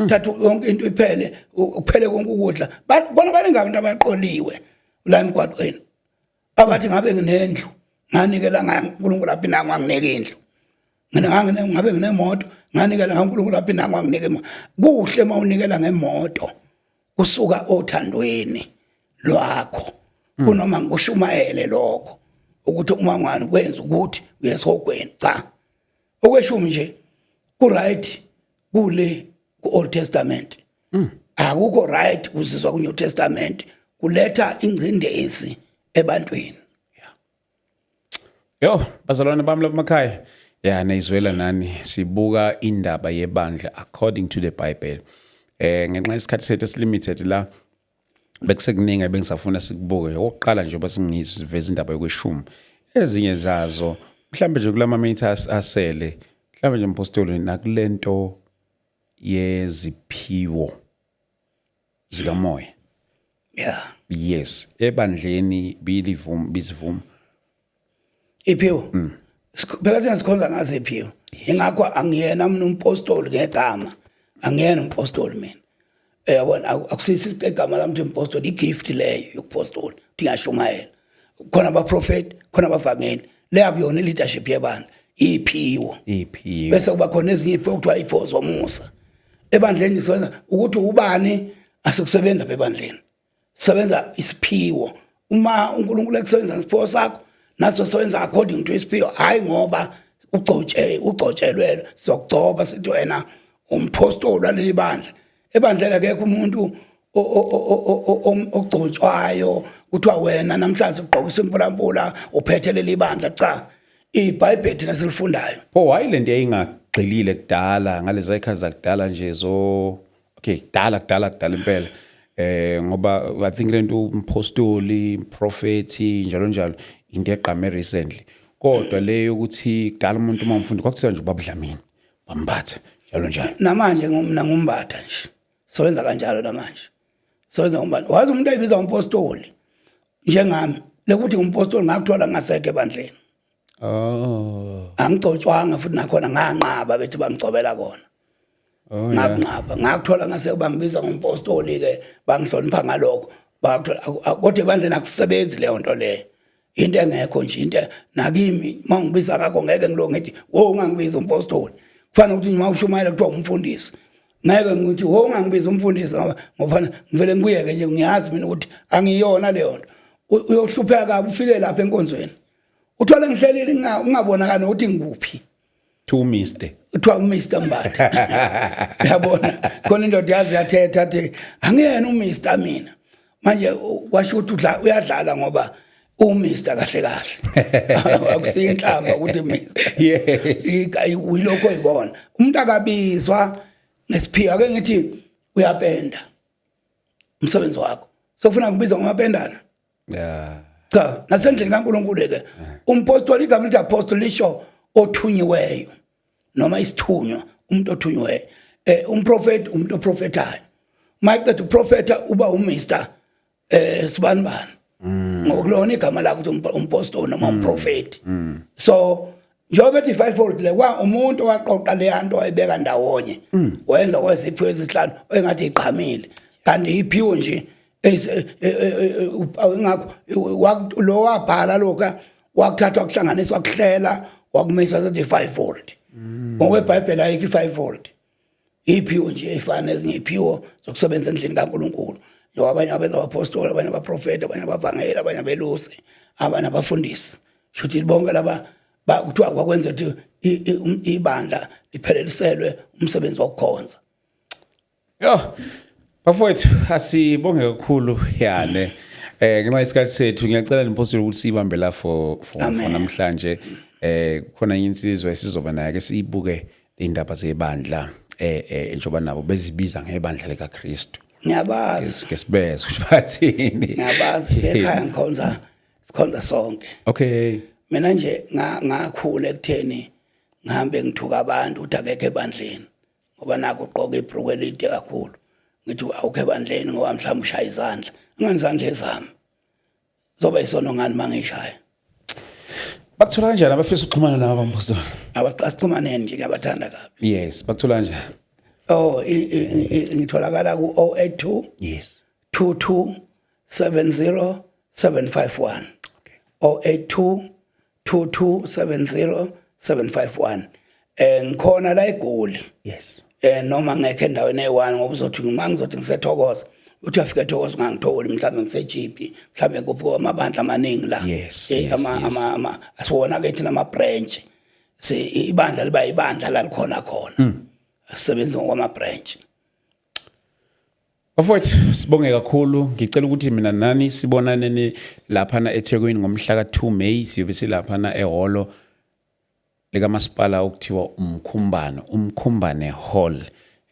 B: thatha yonke into iphele, kuphele konke ukudla. Bona baningi abantu abaqoliwe la emgwaqweni abathi ngabe nginendlu nganikela ngayo uNkulunkulu, aphi nangu anginike indlu. Mina ngabe nginemoto nganikela ngayo uNkulunkulu, aphi nangu anginike imoto. Kuhle uma unikela ngemoto kusuka othandweni lwakho, kunoma ngikushumayele lokho ukuthi uma ungani kwenza ukuthi uyesihogweni. Cha, okweshumi nje ku right kule ku Old Testament, akukho right kuzizwa ku New Testament, kuletha ingcindezi ebantwini.
A: Yo, bazalwane bami lapha emakhaya. Ya, niyizwela nani, sibuka indaba yebandla according to the Bible. Ngenxa yesikhathi sethu esilimited la, bekusekuningi ebengisafuna sikubuke. Okokuqala nje, oba singiziveza indaba yokweshumi. Ezinye zazo mhlambe nje kulama minutes asele, mhlambe nje, mpostoli, nakulento yeziphiwo zikamoya. Yes, ebandleni bilivuma, bizivuma.
B: Iphiwo. Phela thina sikhonza ngazo iphiwo. Ingakho angiyena mina umpostoli ngegama. Angiyena umpostoli mina. Yabona, akusisi igama lami ukuthi umpostoli, igift leyo yokupostoli. Ngiyashumayela. Khona abaprofeti, khona abavangeli. Le akuyona i-leadership yebandla. Iphiwo.
A: Iphiwo.
B: Bese kuba khona ezinye iphiwo kuthiwa iphiwo zomusa. Ebandleni siwenza ukuthi ubani, asikusebenza apha ebandleni. Sebenza isiphiwo. Uma uNkulunkulu ekusebenza ngesiphiwo sakho, naso sebenza according to isiphiwo, hayi ngoba ugcotshe, ugcotshelwe. Sizokugcoba sithi wena umpostoli waleli bandla. Ebandleni akekho umuntu ogcotshwayo kuthiwa wena namhlanje ugqokisa impulampula, uphethe leli bandla. Cha, iBhayibheli thina silifundayo.
A: Pho why lento yayingagxilile kudala, ngalezi zikhathi zakudala nje zo, okay, kudala kudala kudala impela, ngoba I think lento umpostoli, umprofeti, njalo njalo, into eqhame recently, kodwa le yokuthi kudala umuntu uma umfundi kwakuthiwa nje uBaba Dlamini, bambatha, njalo njalo.
B: Namanje ngumna ngumbatha nje, sebenza kanjalo namanje, sebenza ngumbatha. Wazi umuntu ayibiza umpostoli njengami, lekuthi ngumpostoli ngakuthola ngasekho ebandleni. Angigcotshwanga futhi nakhona nganqaba, bethi bangigcobela kona. Ngakunqaba, ngakuthola ngase bangibiza ngompostoli ke, bangihlonipha ngalokho, bakuthola. Kodwa ebandleni akusebenzi leyo nto leyo, into engekho nje, into nakimi uma ngibiza ngakho ngeke ngilo ngithi wo ungangibiza umpostoli. Kufana ukuthi uma ushumayela kuthiwa umfundisi, ngeke ngithi wo ungangibiza umfundisi, ngoba ngivele ngibuyeke nje, ngiyazi mina ukuthi angiyona leyo nto. Uyohlupheka kabi ufike lapha enkonzweni, uthole ngihlelile, ungabonakali nokuthi ngikuphi.
A: To Mr.
B: Kuthiwa uMr Mbatha, uyabona, khona indoda yazi yathetha athi angiyena uMr mina manje, kwasho ukuthi uyadlala ngoba uMr kahle kahle akusiyo inhlamba ukuthi Mr. Uyilokho oyibona, umuntu akabizwa ngesiphiwo. Ake ngithi uyapenda, umsebenzi wakho sofuna kubizwa ngomapendana. Cha, nasendlini kaNkulunkulu ke, umpostoli, igama lithi apostle lisho othunyiweyo noma isithunywa, umuntu othunyiweyo. Umprofeti, umuntu oprofethayo. Mayiqeda uprofeta uba uMr sibani bani, ngoba kulona igama lakho ukuthi umpostoli noma umprofeti. So njengoba ethi fivefold le, kwa umuntu owaqoqa le yanto wayibeka ndawonye, wenza kweziphiwo ezihlanu engathi iqhamile, kanti iphiwo nje ingakho lo wabhala lokho, wakuthathwa, kuhlanganiswa, kuhlela, wakumisa sethi fivefold. NgokweBhayibheli ayikho i-fivefold, iphiwo nje efana nezinye iphiwo zokusebenza endlini kaNkulunkulu, njengoba abanye abenza abapostoli, abanye abaprofeti, abanye abavangeli, abanye abelusi, abanye abafundisi. Shuthi bonke laba kuthiwa kwakwenza ukuthi ibandla lipheleliselwe umsebenzi wokukhonza.
A: Yo, bafowethu, asibonge kakhulu yane. Ngenxa yesikhathi sethu, ngiyacela mpostoli ukuthi siyibambe la for
B: Amen.
A: namhlanje. Khona enye insizwa esizoba nayo ke siyibuke indaba zebandla, njengoba nabo bezibiza ngebandla likaKristu.
B: Ngiyabazi.
A: Ke sibeze ukuthi bathini.
B: Ngiyabazi, ekhaya ngikhonza, sikhonza sonke. Mina nje ngakhula ekutheni ngihambe ngithuka abantu ukuthi akekho ebandleni, ngoba nakho ugqoka ibhruku elide kakhulu, ngithi awukho ebandleni ngoba mhlawumbe ushaya izandla. Ngani izandla ezami zoba isono ngani mangishaya?
A: Bakuthola kanjani abafisa ukuxhumana nawe, mpostoli?
B: Abaqasixhumaneni nje, ngiyabathanda kabi.
A: Yes, bakuthola kanjani?
B: Oh, ngitholakala ku 082 22 70 751. 082 22 70 751. Ngikhona la eGoli. Noma ngekho endaweni eyi-1, ngoba uzothi uma ngizothi ngisethokoza, uthi afika ethokoza ungangitholi, mhlawumbe ngisejipi, mhlawumbe kuphi, amabandla amaningi la. Asiwona ke thina ama-branch, si ibandla liba ibandla la likhona khona, asisebenzi ngokwama-branch.
A: Bafowethu, sibonge kakhulu. Ngicela ukuthi mina nani sibonane laphana eThekwini ngomhla ka-2 May. Siyobe silaphana ehholo likamasipala okuthiwa Umkhumbane, Umkhumbane Hall.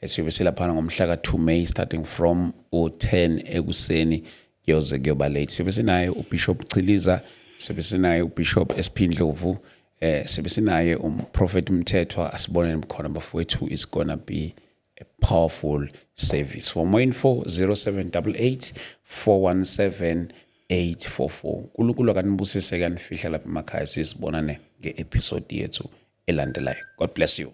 A: Siyobe silaphana ngomhla ka-2 May, starting from u-10 ekuseni kuyoze kuyoba late. Siyobe sinaye uBishop Chiliza. Sibe sinaye uBishop SP Ndlovu, sibe sinaye uMprophet Mthethwa. Asibonene khona bafowethu, is gonna be a powerful service. For more info, 0788 417 844. uNkulunkulu akanibusise, kanifihla lapha emakhaya. Sisibonane nge-episode yethu elandelayo. God bless you.